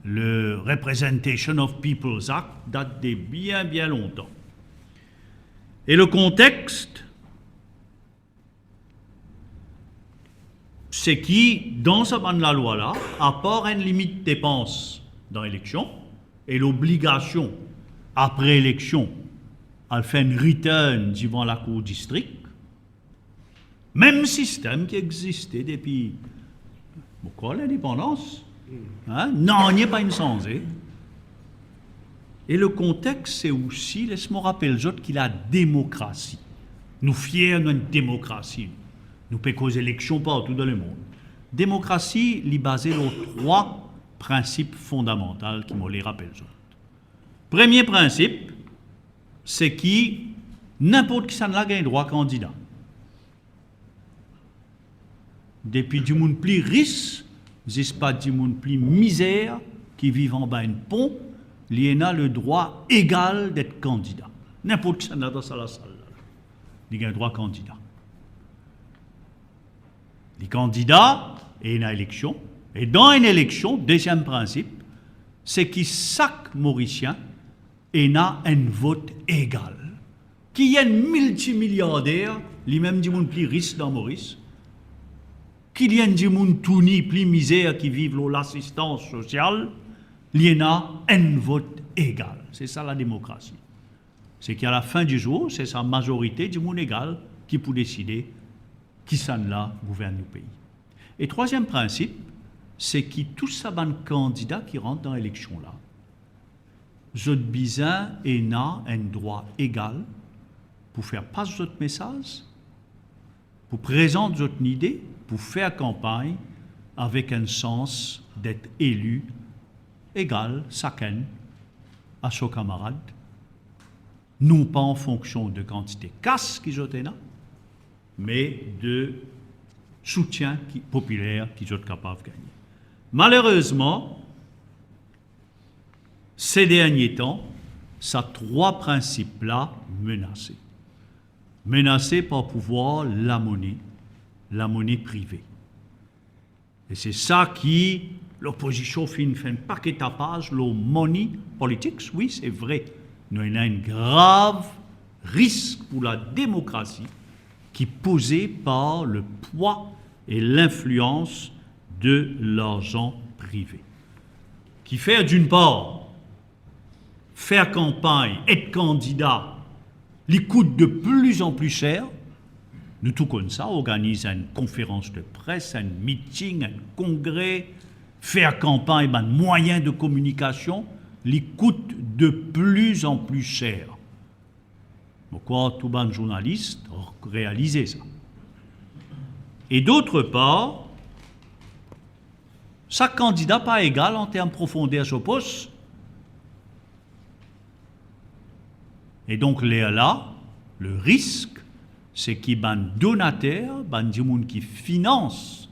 le Representation of People's Act, dat de bien, bien lontan. E le kontex, seki dan sa bann lalwa la, apar enn limit depans dan eleksion e lobligasion apre eleksion al fer enn return divan lakour distrik, mem sistem ki existe depi, mo krwar, lindepandans. Hein? Nanye pa'nn sanze. E le kontex, se osi, les mo rapel zot ki la demokrasi, nou fier nou enn demokrasi, nou pe koz eleksion partou dan lemond. Demokrasi, li baze lor trwa prinsip fondamantal ki mo le rapel zot. Premie prinsip, seki ninport kisannla gagn drwa kandida. Depi dimoun pli ris ziska dimoun pli mizer ki viv anba enn pon, li ena ledrwa egal det kandida. Ninport kisannla dan sa lasal la, li gagn drwa kandida. Li kandida, e ena eleksion. E dan enn eleksion, deziem prinsip, seki sak Morisien ena enn vot egal. Ki li enn miltimiliarder, limem dimoun pli ris dan Moris, ki li enn dimoun touni pli mizer ki viv lor lasistans sosial, li ena enn vot egal. Se sa lademokrasi. Seki a lafin di zour, se sa mazorite dimoun egal ki pou deside kisannla gouvern nou pei. E trwaziem prinsip, seki tou sa bann kandida ki rant dan eleksion la, zot bizin ena enn drwa egal pou fer pas zot mesaz, pou prezant zot lide, pou fer kanpagn avek enn sans det eli egal sakenn a so kamarad, non pa an fonksion de kantite kas ki zot ena, me de soutien ki, popiler ki zot kapav gagne. Malerezman, se dernie tan, sa trwa prinsip la menase. Menase par pouvwar lamone, lamone prive. E se sa ki lopozision finn fer enn pake tapaz lor money politics. Wi, se vre, nou ena enn grav risk pou lademokrasi ki poze par lepwa e linflians de larzan prive. Kifer, dinn par, fer kanpagn, et kandida, li kout de pli an pli ser. Nou tou konn sa, organiz enn konferans de pres, enn miting, enn kongre, fer kanpagn, bann mwayin de kominikasion, li kout de pli an pli ser. Mo krwar tou bann zournalis realize sa. E dotr par, sak kandida pa egal an term profonder so pos. E donk, lerla, le risk, se ki bann donater, bann dimoun ki finans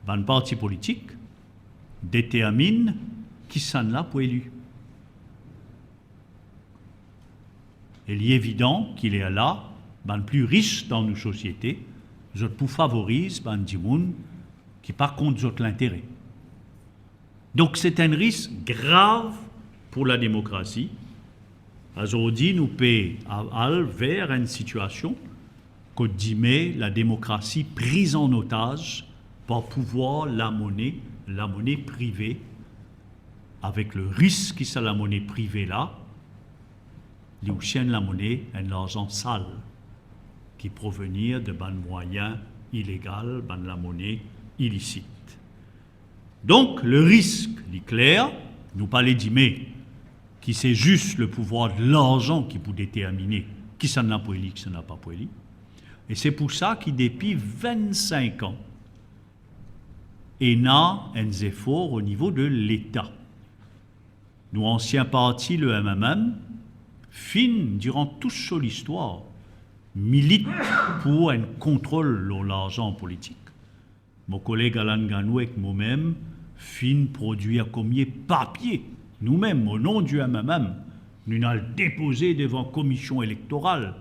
bann parti politik, determinn kisannla pou eli. E li evidan ki lerla, bann pli ris dan nou sosiete, zot pou favoriz bann dimoun ki pa kont zot lintere. Donk, se enn risk grav pou lademokrasi. Azordi, nou pe al, al ver enn sitiasion kot dime lademokrasi priz an otaz par pouvwar lamone, lamone prive, avek le risk ki sa lamone prive la, li osi enn lamone, enn larzan sal, ki provenir de bann mwayin ilegal, bann lamone ilisit. Donk, le risk, li kler, nou pa le dime ki se zis le pouvwar de larzan ki pou determine kisannla pou eli, kisannla pa pou eli. E se pou sa ki depi vinn-sink an, ena enn zefor o nivo de Leta. Nou ansien parti, le M M M, finn, diran tou so listwar, milit pou enn kontrol lor larzan politik. Mo koleg Alan Ganou ek momem finn prodwir komie papie, noumem, o non di M M M, nou'nn al depoze devan Komision Elektoral.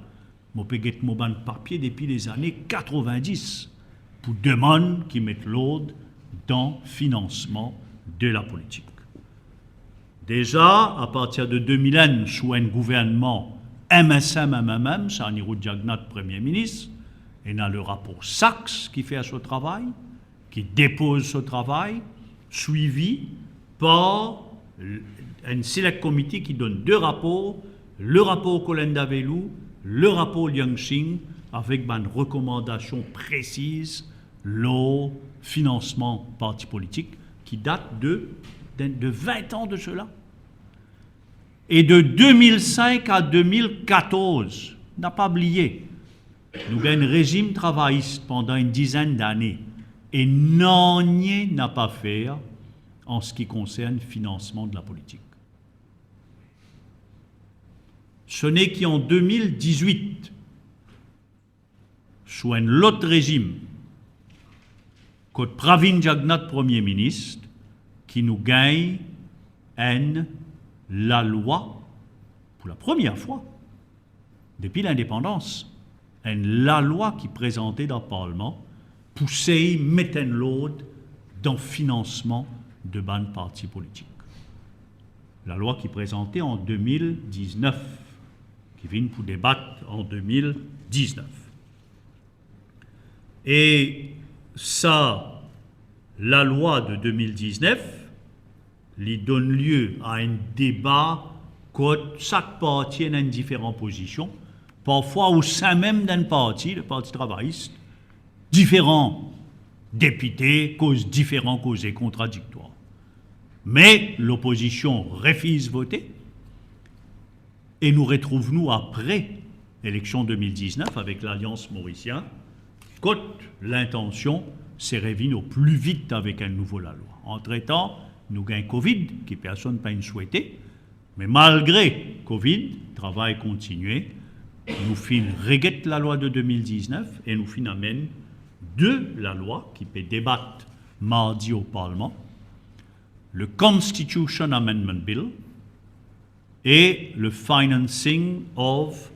Mo pe get mo bann papie depi lezane katrovindis pou demann ki met lord dan finansman de lapolitik. Deza, apartir de de mil enn, sou enn gouvernman M S M M M M, Sir Anirudh Jagannath Premie Minis, ena le rapor Sachs ki fer so travay, ki depoz so travay, swivi par enn select committee ki donn de rapor, le rapor Kolinda Velloo, le rapor Liang Xing, avek bann rekomandasion presiz lor finansman parti politik, ki dat de, de, de vin an de sela. E de de mil sink a de mil katorz, na pa bliye, nou gagn rezim travayis pandan enn dizenn dane e nanye na pa fer an se ki konsern finansman de lapolitik. Se ne ki an de mil dizwit, sou enn lot rezim, kot Pravind Jugnauth Premie Minis, ki nou gagn enn lalwa, pou lapremier fwa depi lindepandans, enn lalwa ki prezante dan Parlman pou sey met enn lord dan finansman de bann parti politik. Lalwa ki prezante an de mil diznef, ki vinn pou debat an de mil diznef. E sa lalwa de de mil diznef, li donn lie a enn deba kot sak parti ena enn diferan pozision, parfwa o sein mem d'enn parti, le Parti Travayis, diferan depite koz diferan koze kontradiktwar. Me lopozision refiz vote, e nou retrouv nou apre eleksion de mil diznef avek Lalians Morisien, kot lintansion se revinn o pli vit avek enn nouvo lalwa. Antretan, nou gagn Covid, ki personn pa'nn swete, me malgre Covid, travay kontigne, nou finn reget lalwa de de mil diznef e nou finn amenn de lalwa ki pe debat mardi o Parlman, le Constitution Amendment Bill e le Financing of,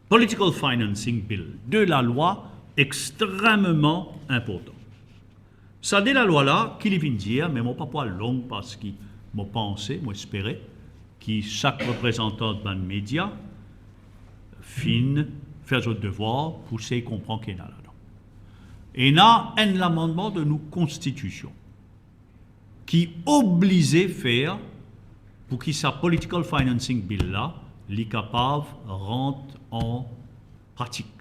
Political Financing Bill, de lalwa extrememan inportan. Sa de lalwa la, ki li vinn dir, me mo pa pou al long parski mo panse, mo espere ki sak reprezantan bann media finn fer zot devwar pou sey konpran ki ena ladan. Ena enn lamannman de nou konstitision ki oblize fer pou ki sa Political Financing Bill la, li kapav rant an pratik.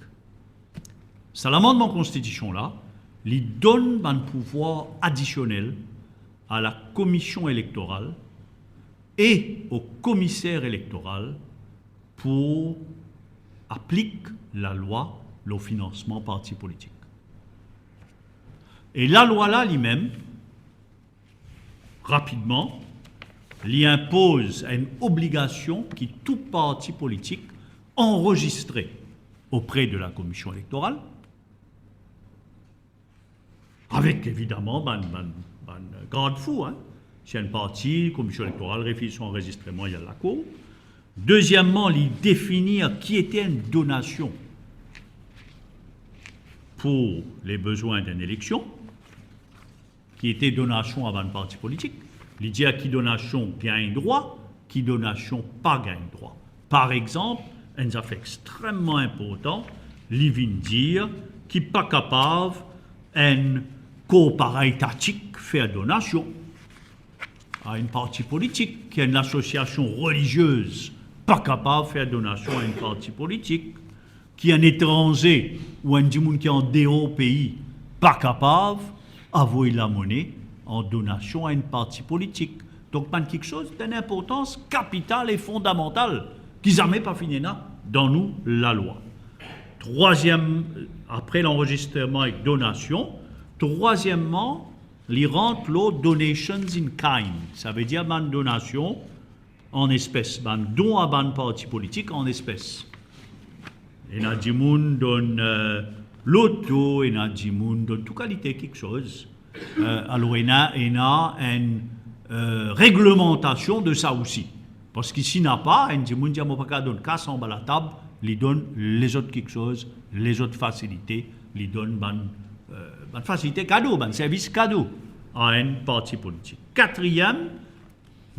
Sa lamannman konstitision la, li donn bann pouvwar adisionel a la Komision Elektoral e o Komiser Elektoral pou aplik lalwa lor finansman parti politik. E lalwa la limem, rapidman, li inpoz enn obligasion ki tou parti politik anrezistre opre de la Komision Elektoral, avek evidaman bann, bann, bann gardfou, hein. Si enn parti, Komision Elektoral refiz so anrezistreman, li al lakour. Dezieman, li definir ki ete enn donasion pou le bezwin d'enn eleksion, ki ete donasion a bann parti politik. Li dir ki donasion gagn drwa, ki donasion pa gagn drwa. Par exanp, enn zafer extrememan inportan, li vinn dir ki pa kapav enn kor parey Tatik fer donasion a enn parti politik, ki enn lasosiasion reliziez pa kapav fer donasion a enn parti politik, ki enn etranze ou enn dimoun ki andeor pei pa kapav avoy lamone an donasion a enn parti politik. Donk, bann kiksoz dan enn inportans kapital e fondamantal ki zame pa finn ena dan nou lalwa. Trwaziem, apre lanrezistreman ek donasion, trwazieman, li rant lor donations in kind, savedir bann donasion an espes, bann don a bann parti politik an espes. Ena dimoun donn, eh, loto, ena dimoun donn tou kalite kiksoz. Eh, alor ena, ena enn, eh, reglemantasion de sa osi. Parski si napa, enn dimoun dir, "Mo pa kapav donn kas anba latab," li donn lezot kiksoz, lezot fasilite, li donn bann, eh, bann fasilite kado, bann servis kado a enn parti politik. Katriem,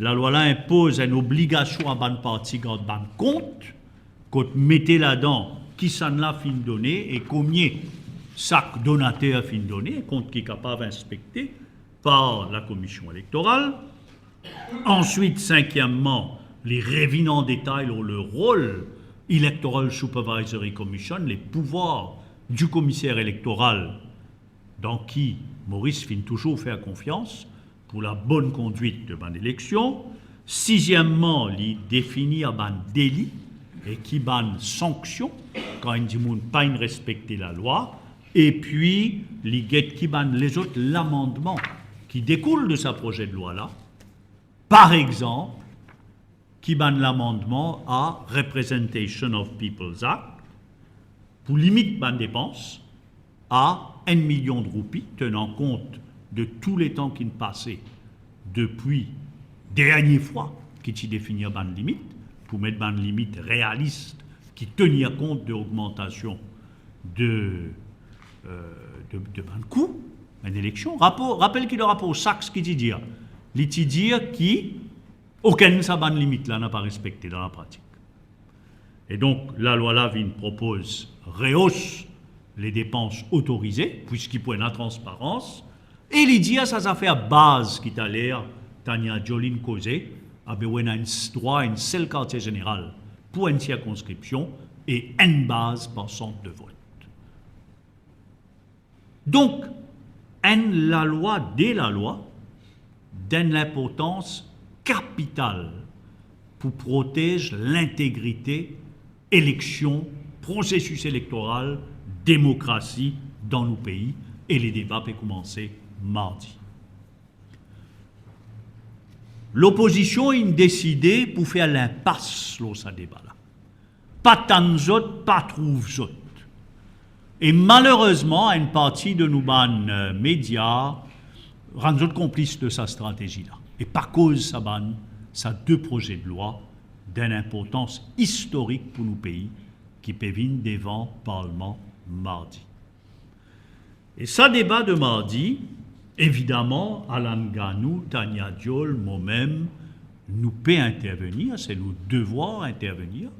lalwa la inpoz enn obligasion a bann parti gard bann kont, kot mete ladan kisannla finn done e komie sak donater finn done, kont ki kapav inspekte par Lakomision Elektoral. Answit, sinkiemman, li revinn an detay lor le rol Electoral Supervisory Commission, le pouvwar di Komiser Elektoral, dan ki Moris finn touzour fer konfians pou labonn kondwit de bann eleksion. Siziemman, li definir bann deli e ki bann sanksion kan enn dimoun pa inn respekte lalwa. Epi, li get ki bann lezot lamannman ki dekoul de sa proze de lwa la. Par exanp, ki bann lamannman a Representation of People's Act pou limit bann depans a enn milion de roupi, tenan kont de tou letan ki'nn pase depi dernie fwa ki ti definir bann limit, pou met bann limit realis ki tenir kont de ogmantasion de, eh, de, de bann kou enn eleksion. Rapor, rapel ki dan rapor Sachs ki ti dir, li ti dir ki okenn sa bann limit la napa respekte dan lapratik. E donk, lalwa la vinn propoz reos le depans otorize, pwiski pou ena transparans, e li dir sa zafer baz ki taler Tania Joly inn koze, a be ou ena enn s-, drwa enn sel kartie zeneral pou enn sirkonskripsion e enn baz par sant de vot. Donk, enn lalwa, de lalwa, d'enn linportans kapital pou protez lintegrite eleksion, prosesis elektoral, demokrasi dan nou pei, e le deba pe koumanse mardi. Lopozision inn deside pou fer linpas lor sa deba la. Pa tann zot, pa trouv zot. E malerezman, enn parti de nou bann, eh, media rann zot konplis de sa stratezi la e pa koz sa bann, sa de proze de lwa d'enn inportans istorik pou nou pei ki pe vinn devan Parlman mardi. E sa deba de mardi, evidaman, Alan Ganou, Tania Diol, momem, nou pe intervenir, se nou devwar intervenir.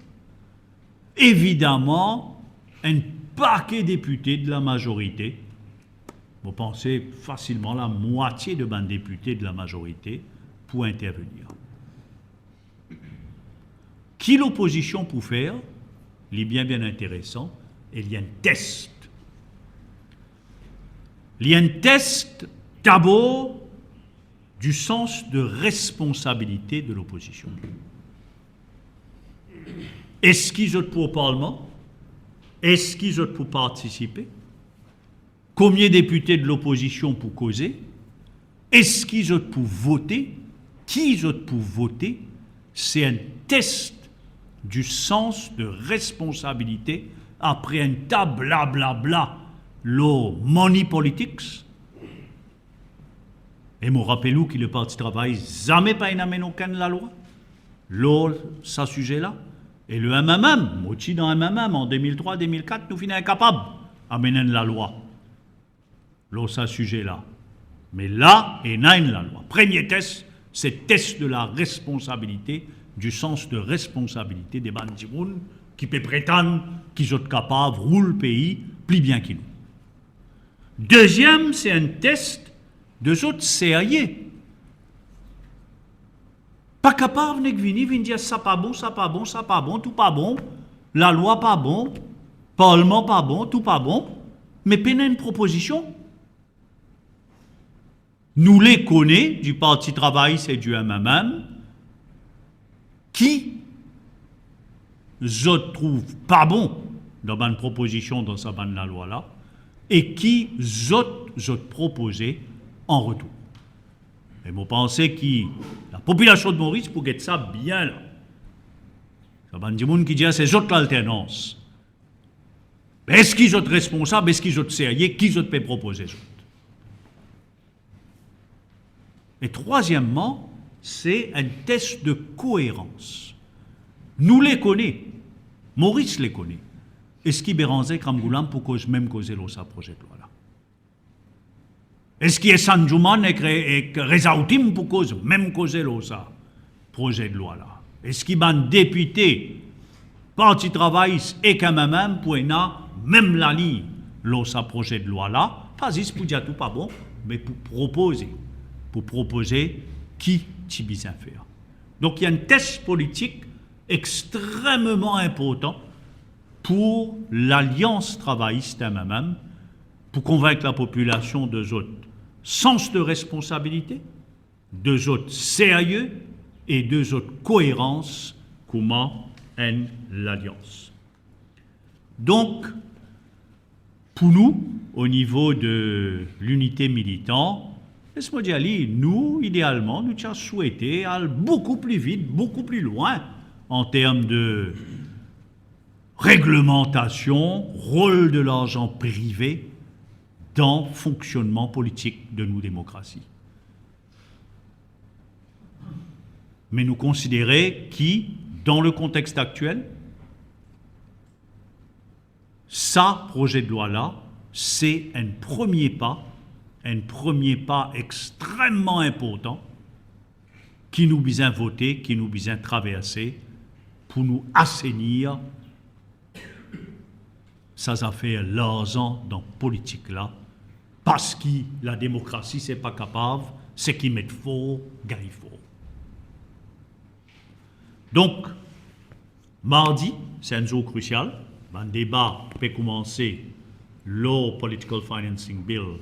Evidaman, enn pake depite de lamazorite, mo panse fasilman lamwatie de bann depite de lamazorite pou intervenir. Ki lopozision pou fer, li bien, bien interesan, e li enn test. Li enn test dabor di sans de responsabilite de lopozision. Eski zot pou Parlman? Eski zot pou partisipe? Komie depite de lopozision pou koze? Eski zot pou vote? Ki zot pou vote? Se enn test di sans de responsabilite apre enn ta blablabla lor money politics. E mo rapel ou ki le Parti Travayis zame pa inn amenn okenn lalwa lor sa size la. E le M M M, mo ti dan M M M an de mil trwa, de mil kat, nou finn inkapab amenn enn lalwa lor sa size la. Me la, ena enn lalwa. Premie test, se test de la responsabilite, di sans de responsabilite de bann dimoun ki pe pretann ki zot kapav roul pei pli bien ki nou. Deziem, se enn test de zot serye. Pa kapav nek vini, vinn dir, "Sa pa bon, sa pa bon, sa pa bon, tou pa bon, lalwa pa bon, Parlman pa bon, tou pa bon," me pena enn propozision. Nou le kone di Parti Travayis e di M M M ki zot trouv pa bon dan bann propozision dan sa bann lalwa la, e ki zot, zot propoze an retour. E mo panse ki lapopilasion de Moris pou get sa bien la. Sa bann dimoun ki dir se zot lalternans. Eski zot responsab, eski zot serye, ki zot pe propoze zot? E trwazieman, se enn test de koerans. Nou le kone, Moris le kone, eski Bérangère Ek Ramgoolam pou koz mem koze lor sa proze de lwa la? Eski Ehsan Djouman ek Re-, ek Reza Ottim pou koz mem koze lor sa proze de lwa la? Eski bann depite Parti Travayis ek M M M pou ena mem laliny lor sa proze de lwa la? Pa zis pou dir tou pa bon, me pou propoze, pou propoze ki ti bizin fer. Donk, ena enn test politik extrememan inportan pou Lalians Travayis M M M, pou konvink lapopilasion de zot sans de responsabilite, de zot serye e de zot koerans kouma enn lalians. Donk, pou nou, o nivo de Linite Militan, les mo dir li, nou, idealman, nou ti a swete al boukou pli vit, boukou pli lwin an term de reglemantasion, rol de larzan prive dan fonksionnman politik de nou demokrasi. Me nou konsidere ki, dan le kontext aktiel, sa proze de lwa la, se enn premie pa, enn premie pa extrememan inportan ki nou bizin vote, ki nou bizin traverse pou nou asenir sa zafer larzan dan politik la, parski lademokrasi se pa kapav, seki met for, gagn for. Donk, mardi, se enn zour krisial. Bann deba pe koumanse lor Political Financing Bill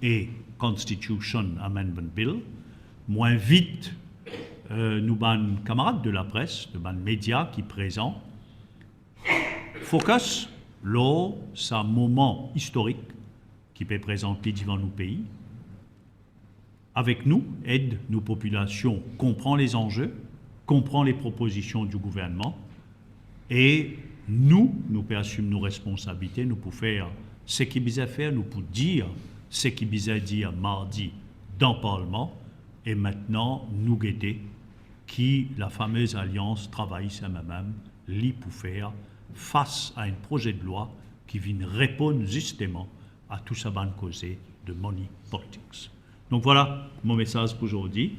e Constitution Amendment Bill. Mo invit, euh, nou bann kamarad de lapres, de bann media ki prezan, focus lor sa moman istorik ki pe prezant li divan nou pei. Avek nou, ed nou popilasion konpran lezanze, konpran le propozision di gouvernman, e nou, nou pe asim nou responsabilite, nou pou fer seki bizin fer, nou pou dir seki bizin dir mardi dan parlman, e mintnan nou gete ki la famez alians Travayis MMM, li pou fer fas a enn proze de lwa ki vinn reponn zisteman a tou sa bann koze de money politics. Donk vwala mo mesaz pou zordi.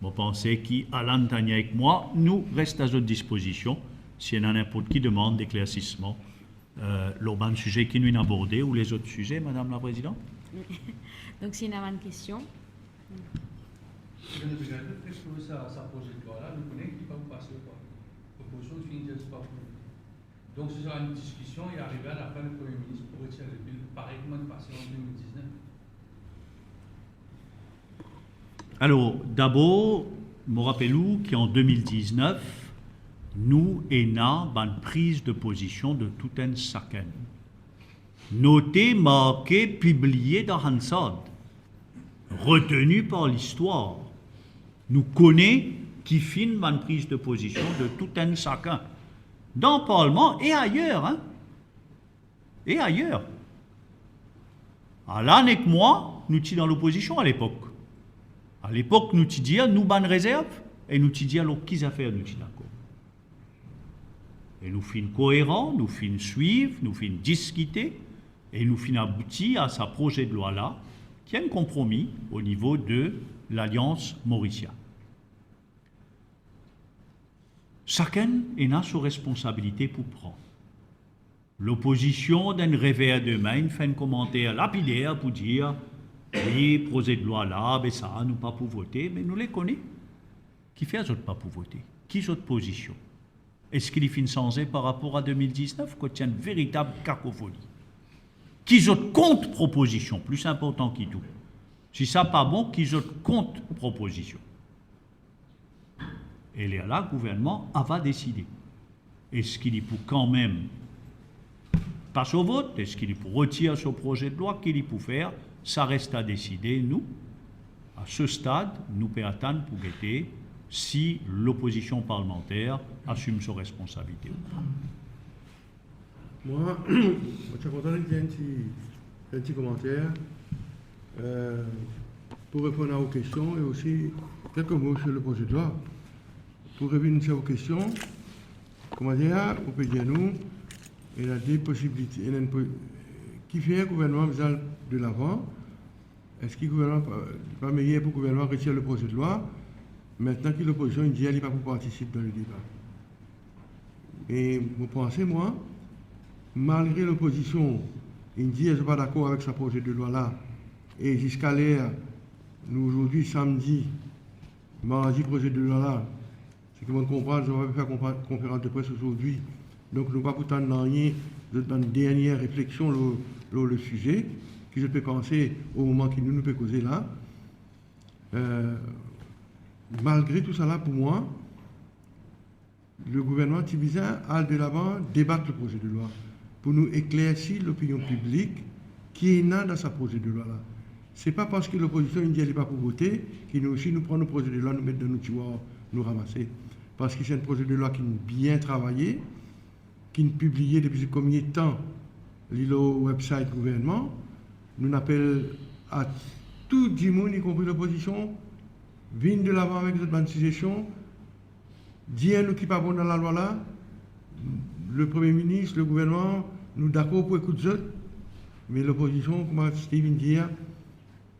Mo panse ki Alan, Tania ek mwa, nou res a zot dispozision si ena ninport ki demann deklersisman, euh, lor bann size ki nou inn aborde ou lezot size, Madam la Prezidan. Donk, si ena bann kestion. Si nou regarde, fek sa, sa proze de lwa la, nou kone ki pa pou pase, kwa. Propozision finn dir li pa pou. Donk, si sa enn diskision, e arive alafin, le Premie Minis pou retir le bil, parey kouma li pase an de mil diznef. Alor, dabor, mo rapel ou ki an de mil diznef, nou ena bann priz de pozision de tou enn sakenn. Note, marke, pibliye dan Hansard, reteni par listwar. Nou kone ki finn bann priz de pozision de tou enn sakenn, dan parlman e ayer, hein, e ayer. Alan ek mwa, nou ti dan lopozision alepok. Alepok, nou ti dir nou bann rezerv e nou ti dir lor ki zafer nou ti dakor. E nou finn koeran, nou finn swiv, nou finn diskite e nou finn abouti a sa proze de lwa la, ki enn konpromi o nivo de Lalians Morisien. Sakenn ena so responsabilite pou pran. Lopozision, dan enn rever de min, inn fer enn komanter lapider pou dir, wi, proze de lwa la, be sa, nou pa pou vote, me nou le kone. Kifer zot pa pou vote? Ki zot pozision? Eski li finn sanze par rapor a de mil diznef, kot ti enn veritab kakofoni? Ki zot kont-propozision, pli inportan ki tou? Si sa pa bon, ki zot kont-propozision? E lerla, gouvernman ava deside. Eski li pou kanmem pas o vot, eski li pou retir so proze de lwa, ki li pou fer, sa res a deside. Nou, a se stad, nou pe atann pou gete si lopozision parlmanter asim so responsabilite ou pa. Mwa, mo ti a kontan dir enn ti, enn ti komanter, euh, pou reponn a ou kestion e osi kelke mo sir le proze de lwa. Pou revinn sir ou kestion, kouma dir, ou pe dir nou, ena de posibilite, ena enn po-, kifer gouvernman bizin al de lavan, eski gouvernman pa, pa meyer pou gouvernman retir le proze de lwa, mintnan ki lopozision inn dir li pa pou partisip dan le deba? E mo panse, mwa, malgre lopozision inn dir zot pa dakor avek sa proze de lwa la, e ziska ler nou, zordi samdi, mardi, proze de lwa la, seki mo konpran, zot pa pe fer konpa-, konferans de pres ozordi, donk nou pa pou tann nanye zot bann dernie refleksion lor, lor le size, ki zot pe panse o moman ki nou, nou pe koze la. Euh, malgre tousala, pou mwa, le gouvernman ti bizin al de lavan, debat le proze de lwa, pou nou eklersi lopinion piblik ki ena dan sa proze de lwa la. Se pa parski lopozision inn dir li pa pou vote, ki nou osi nou pran nou proze de lwa, nou met dan nou tiwar, nou ramase. Parski se enn proze de lwa ki bien travaye, ki'nn pibliye depi komie tan li lor website gouvernman. Nou'nn apel a tou dimoun, ikonpri lopozision, vinn de lavan avek zot bann sizesion, dir nou ki pa bon dan lalwa la. Le Premie Minis, le gouvernman, nou dakor pou ekout zot, me lopozision, kouma Steve inn dir,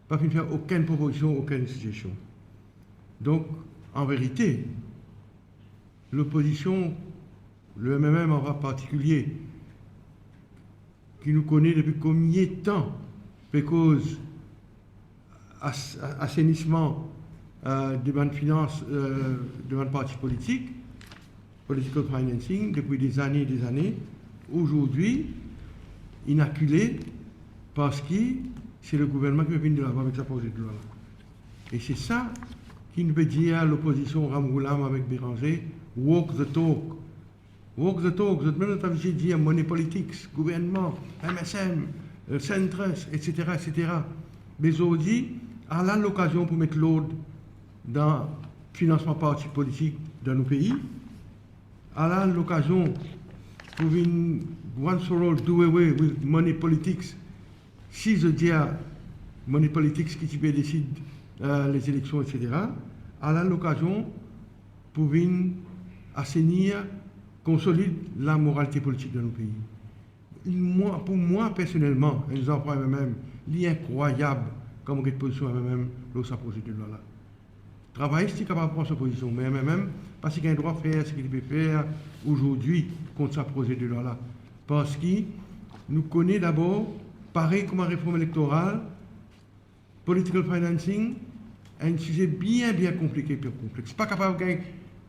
pa finn fer okenn propozision, okenn sizesion. Donk, an verite, lopozision, le MMM an partikilie, ki nou kone depi komie tan pe koz as-, a-, asenisman, euh, de bann finans, euh, de bann parti politik, political financing, depi dezane, dezane, ozordi, inn akile, parski se le gouvernman ki pe vinn de lavan avek sa proze de lwa la. E se sa ki nou pe dir lopozision Ramgoolam avek Bérenger, walk the talk. Walk the talk, zot mem zot abitie dir money politics, gouvernman, M S M, eh, centrist, et cetera, et cetera. Me zordi, ala lokazion pou met lord dan finansman parti politik dan nou pei. Ala lokazion pou vinn once for all do away with money politics. Si zot dir money politics ki ti pe desid, eh, lezileksion, et cetera, ala lokazion pou vinn asenir, konsolid lamoralite politik dan nou pei. Mwa, pou mwa, personelman, enn zanfan M M M, li inkrwayab kouma get pozision M M M lor sa proze de lwa la. Travayis ti kapav pran so pozision, me M M M pa ti gagn drwa fer seki li pe fer azordi kont sa proze de lwa la. Parski nou kone dabor, parey kouma reform elektoral, political financing, enn size bien, bien konplike, bien konplex. Pa kapav gagn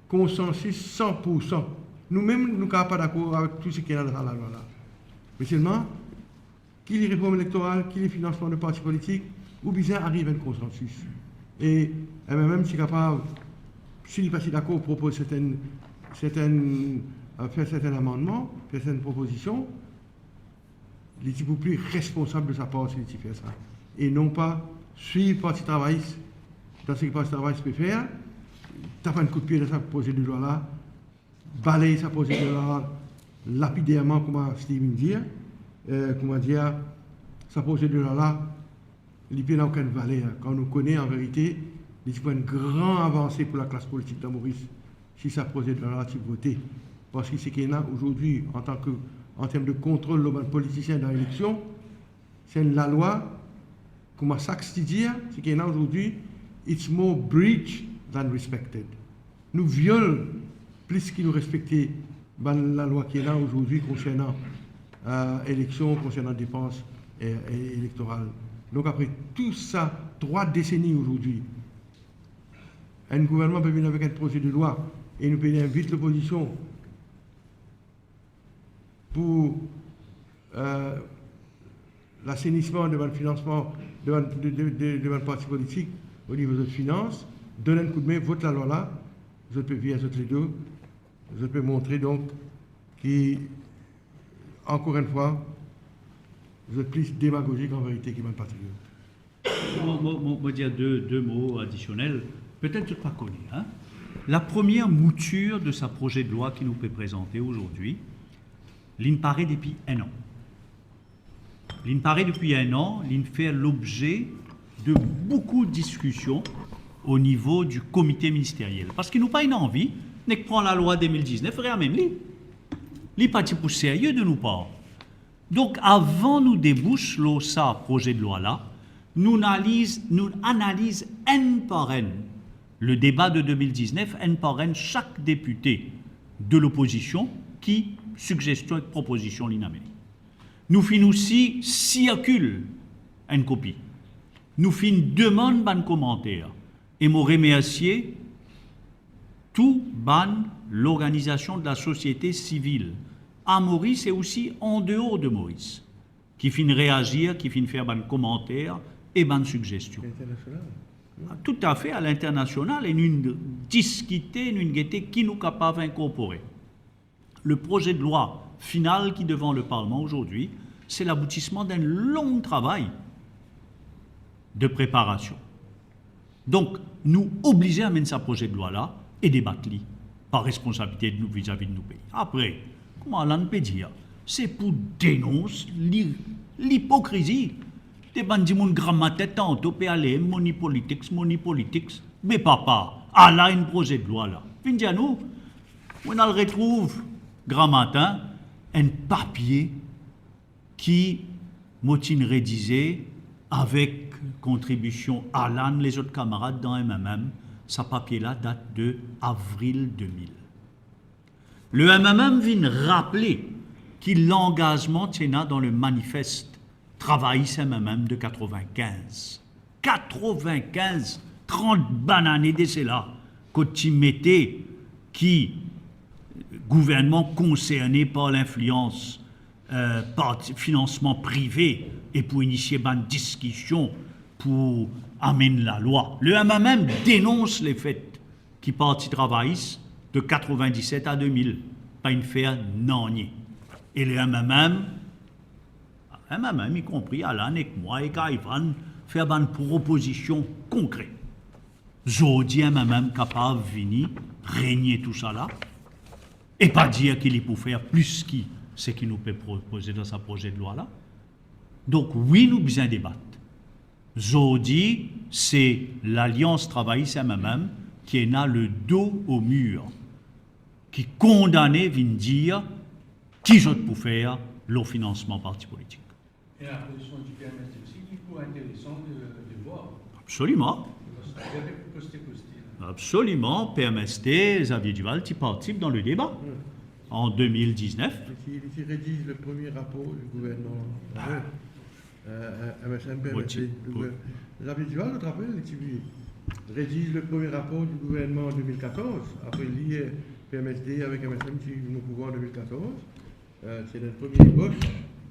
konsansis san pou san. Nou mem, nou kapav pa dakor avek tou seki ena dan sa lalwa la. Me selman, ki li reform elektoral, ki li finansman de parti politik, ou bizin ariv enn konsansis. E M M M ti kapav, si li pa ti dakor, propoz sertenn, sertenn, eh, fer sertenn amannman, fer sertenn propozision, li ti pou pli responsab de sa par si li ti fer sa. E non pa swiv Parti Travayis dan seki Parti Travayis pe fer, tap enn koudpie dan sa proze de lwa la, baley sa proze de lwa lapiderman, kouma Steven dir, eh, kouma dir, sa proze de lwa la, li pena okenn valer, kan nou kone, an verite, li ti pou enn gran avanse pou laklas politik dan Moris, si sa proze de lwa la ti vote. Parski seki ena azordi, antan ke, an term de kontrol lor bann politisien dan eleksion, se enn lalwa, kouma Sachs ti dir, seki ena azordi, it's more breached than respected. Nou viol plis ki nou respekte bann lalwa ki ena azordi konsernan, eh, eleksion, konsernan depans, eh, eh, elektoral. Donk, apre tou sa, trwa deseni azordi, enn gouvernman pe vinn avek enn proze de lwa e nou pe invit lopozision pou, eh, lasenisman de bann finansman, de bann, de, de, de, de bann parti politik o nivo zot finans, donn enn koudme, vot lalwa la, zot pe vir zot ledo, zot pe montre donk ki, ankor enn fwa, zot plis demagozik an verite ki bann patriot. Mo, mo, mo, mo dir de, de mo adisionel. Petet zot pa kone, hein. La première mouture de sa proze de lwa ki nou pe prezante azordi, li'nn pare depi enn an. Li'nn pare depi enn an, li'nn fer lobze de boukou diskision o nivo di komite ministeriel. Parski nou pa ena anvi, nek pran lalwa de mil diznef, reamenn li. Li pa ti pou serye de nou par. Donk, avan nou debous lor sa proze de lwa la, nou analiz, nou analiz enn par enn le deba de de mil diznef, enn par enn sak depite de lopozision ki sigzestion ek propozision li'nn amenn. Nou finn osi sirkil enn kopi. Nou finn demann bann komanter. E mo remersie tou bann lorganizasion de la sosiete sivil, a Moris e osi an deor de Moris, ki finn reazir, ki finn fer bann komanter e bann sigzestion. Internasional. Toutafe, a linternasional, e nou'nn diskite, nou'nn gete ki nou kapav inkorpore. Le proze de lwa final ki devan le Parlman azordi, se laboutisman d'enn long travay de preparasion. Donk, nou oblize amenn sa proze de lwa la e debat li par responsabilite nou vizavi de nou pei. Apre, kouma Alan pe dir, se pou denons li, lipokrizi de bann dimoun Gramatin tanto pe ale, money politics, money politics. Me papa, ala enn proze de lwa la. Vinn dir nou, mo al retrouv Gramatin enn papie ki mo ti'nn redize avek kontribision Alan, lezot kamarad dan M M M, sa papie la dat de avril de mil. Le M M M vinn raple ki langazman ti ena dan le manifest Travayis M M M de katrevinkinz. Katrevinkinz, trant bann ane de sela, kot ti mete ki gouvernman konserne par linflians, eh, parti, finansman prive e pou inisie bann diskision pou amenn lalwa. Le M M M denons lefet ki Parti Travayis de katrevin-diset a de mil pa'nn fer nanye. E le M M M, M M M, ikonpri Alan ek mwa ek Ivan, fer bann propozision konkre. Zordi, M M M kapav vini, renie tousala, e pa dir ki li pou fer plis ki seki nou pe propoze dan sa proze de lwa la. Donk, wi, nou bizin debat. Zordi, se Lalians Travayis M M M ki ena le do o mir, ki kondane vinn dir ki zot pou fer lor finansman parti politik. E la pozision di P M S D osi, ki pou interesan de, de vwar. Absoliman. Parski li pe koste koste la. Absoliman. P M S D, Xavier Duval ti partisip dan le deba an de mil diznef. Li ti, li ti rediz le premie rapor di gouvernman. Ah. Euh, euh, M S M, Bon, P M S D, ti, le pou gouver-, Xavier Duval, zot rapel, li ti rediz le premie rapor di gouvernman an de mil katorz. Apre li, euh, P M S D avek M S M ti vinn o pouvwar an de mil katorz. Euh, se le premie debosh.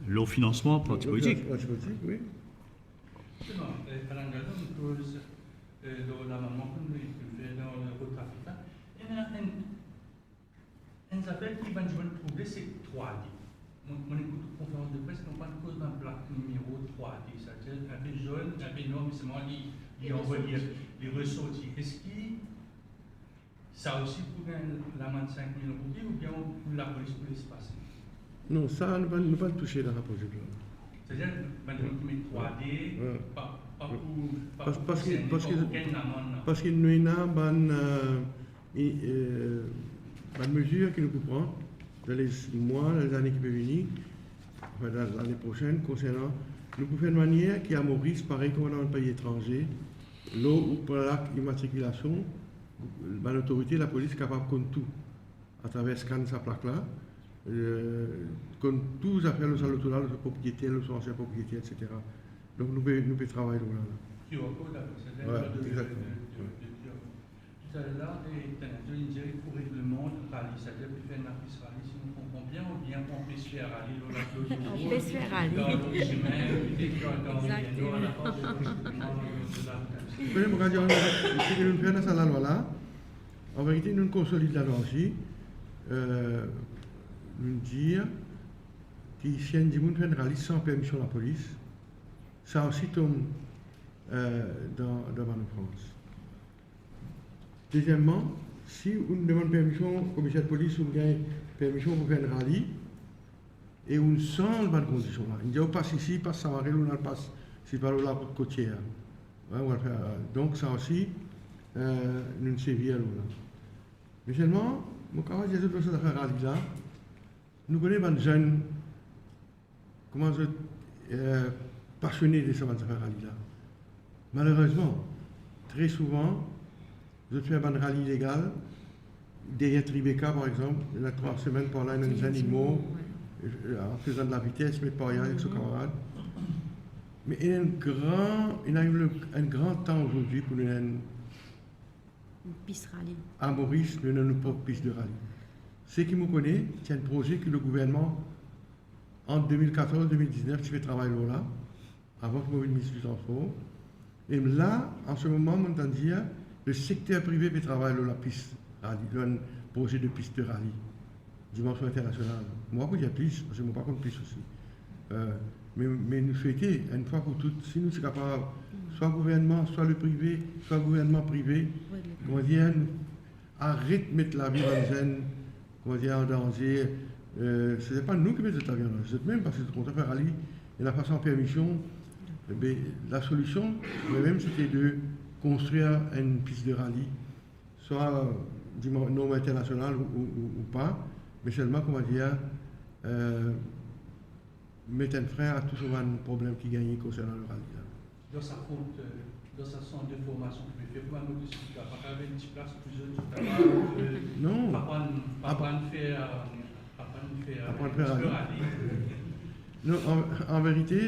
Lor finansman parti politik. Lor finansman parti politik, wi. Zisteman, euh, Alan Gazon, nou koz, euh, lor lamannman ki nou, ki nou fer dan le kod trafik la. Ena enn, enn zafer ki bann dimoun trouble, se trwa D. Mo, mo ekout konferans de pres, nou pa'nn koz bann plak nimero trwa D, savedir inpe zonn, inpe nwar, me selman li, li anvoye, li resorti. Eski sa osi pou gagn lamann sink mil roupi oubien pou lapolis pou les pase? Non, sa, nou pa, nou pa touse dan sa proze la. Savedir, bann dimoun ki met trwa D, Wi. pa, pa pou, pa Pas-, pou parski, konserne parski, pa okenn lamann, non. Parski nou ena bann, euh, e, euh, bann mezir ki nou pou pran dan les mwa, dan les ane ki pe vini, anfin, dan lane prosenn, konsernan, nou pou fer enn manier ki a Moris, parey kouma dan bann pei etranze, lor ou plak imatrikilasion, bann otorite, lapolis kapav konn tou atraver skann sa plak la, euh, konn tou zafer lor sa loto la, lor so propriyeter, lor so ansien propriyeter, et cetera. Donk nou pe, nou pe travay lor la, la. Q R code, apre, se Voilà, de, de, exactement. de, de, de Q R code. Toutalor, e, tonn, tonn, li dir pou regleman rali, savedir pou fer enn lapis rali, si nou konpran bien, oubien pou anpes fer rali lor la, lor Anpes fer rali. dan lor sime, petete dan, dan Exactement. Orientor, a la fin, de, de, de la Vous voyez, mo dir, seki nou fer dan sa lalwa la, an verite, nou konsolid lalwa osi, euh, nou dir ki si enn dimoun fer enn rali san permision lapolis, sa osi tom, euh, dan, dan bann ofans. Dezieman, si ou demann permision komiser polis, ou gagn permision pou fer enn rali, e ou sanz bann kondision la. Li dir ou pas isi, pas Samarel, ou al pas, si pa lor larout kotier. Wi, ou al fer, donk sa osi, euh, nou servi lor la. Me selman, mo kapav dir zot lor sa zafer rali la, nou kone bann zenn, kouma zot, euh, pasione de sa bann zafer rali la. Malerezman, tre souvan, zot fer bann rali ilegal, deryer Tribeca, par exanp, ena trwa semenn par la, ena enn zenn, li mor, euh, an fezan de la vites, met par la ek so kamarad. Me ena enn gran, ena enn gran tan azordi pou nou ena enn Pis rali. A Moris, nou ena nou prop pis de rali. Seki mo kone, ti enn proze ki le gouvernman, ant de mil katorz, de mil diznef, ti pe travay lor la, avan ki mo vinn minis transpor. E la, an se moman, mo tann dir, le sekter prive pe travay lor lapis rali, lor enn proze de pis de rali. Dimansion internasional. Mo pa pou dir plis, parski mo pa konn plis osi. Euh, me, me nou swete, enn fwa pou tou, si nou ti kapav, swa gouvernman, swa le prive, swa gouvernman prive, Wi, le kouma dir, nou aret met lavi bann zenn, kouma dir, an danze. Euh, se pa nou ki met zot lavi an danze, zot mem, parski zot kontan fer rali, e la fason permision, ebe, lasolision, mwa mem, sete de konstrir enn pis de rali. Swa diman-, norm internasional ou, ou, ou, ou pa, me selman, kouma dir, euh, met enn fren a tou so bann problem ki gagne konsernan le rali la. Dan sa fort, euh, dan sa sant de formasion ki pe fer, kouma mo ti dir, pa kapav enn ti plas pou zot, zot kapav, euh, Non. aprann, Ap- aprann fer, euh, aprann fer, Aprann euh, fer ti pe rali. rali. Non, an, an verite,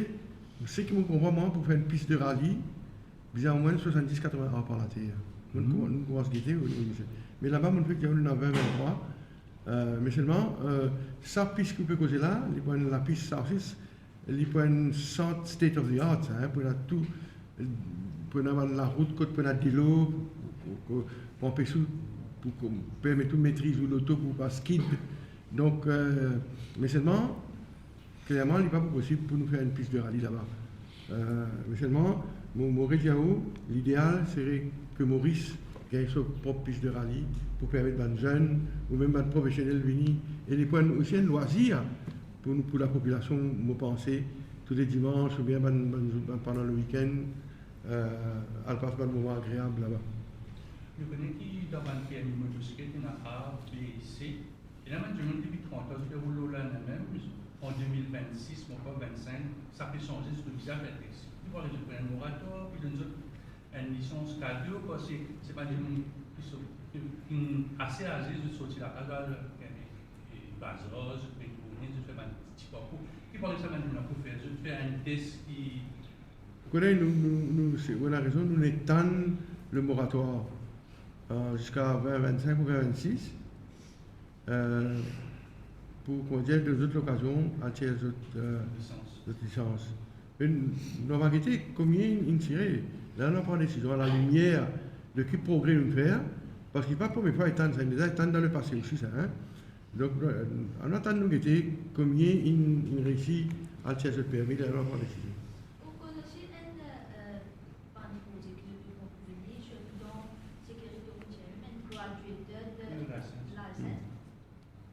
seki mo konpran, mwa, pou fer enn pis de rali, bizin omwin swasanndis, katreven ar par later. Nou, Mhm. nou koumans gete, wi, wi, misie. Me laba, mo fek dir, nou ena vin, vin-trwa. Euh, me selman, euh, sa pis ki ou pe koze la, li pou enn lapis sa osi, li pou enn sant state of the art, sa, hein, pou ena tou, pou ena bann larout kot pou ena delo, pou, pou, pou, pou anpes ou, pou, pou permet ou metriz ou loto pou pa skid. Donk, eh, me selman, klerman, li pa pou posib pou nou fer enn pis de rali laba. Eh, me selman, mo, mo redir ou, lideal sere ke Moris gagn so prop pis de rali pou permet bann zenn ou mem bann profesionel vini, e li pou enn, osi enn lwazir pou nou, pou lapopilasion, mo panse, tou le dimans oubien bann, bann, bann, pandan le wikenn, eh, al pas bann moman agreab laba. Nou kone ki dan bann permi motosiklet, ena A, B, C. Ena bann dimoun depi trant an, zot pe roul lor la mem, an de mil vennsis, mo krwar vennsenk, sa pe sanze, zot oblize al fer tes. Li pou arive, zot pran enn morator, pou donn zot enn lisans kado, parski se bann dimoun ki sort, ki, ki ase aze, zot sorti lakaz, al, e, e, bazar, zot pe tourne, zot fer bann ti parkour. Ki pou ariv sa bann dimoun la pou fer, zot fer enn tes ki... Ou kone, nou, nou, nou, se, ou ena rezon, nou, nou tann le moratwar, eh, ziska vin vennsenk ou vin vennsis, eh, pou, kouma dir, donn zot lokazion al tir zot, eh, lisans. Zot lisans. Me nou, nou ava gete komie inn tire. La, nou pran desizion a la limier de ki progre nou fer, parski pa premie fwa inn tann sa, inn deza inn tann dan lepase osi sa, hein. Donk, eh, annou atann nou gete komie inn, inn reisi al tir zot permi, la, nou pran desizion. Ou koz osi enn, eh, parmi proze ki zot pe konpozone, sirtou dan sekirite routier, enn graduated, eh, license. License. Hmm.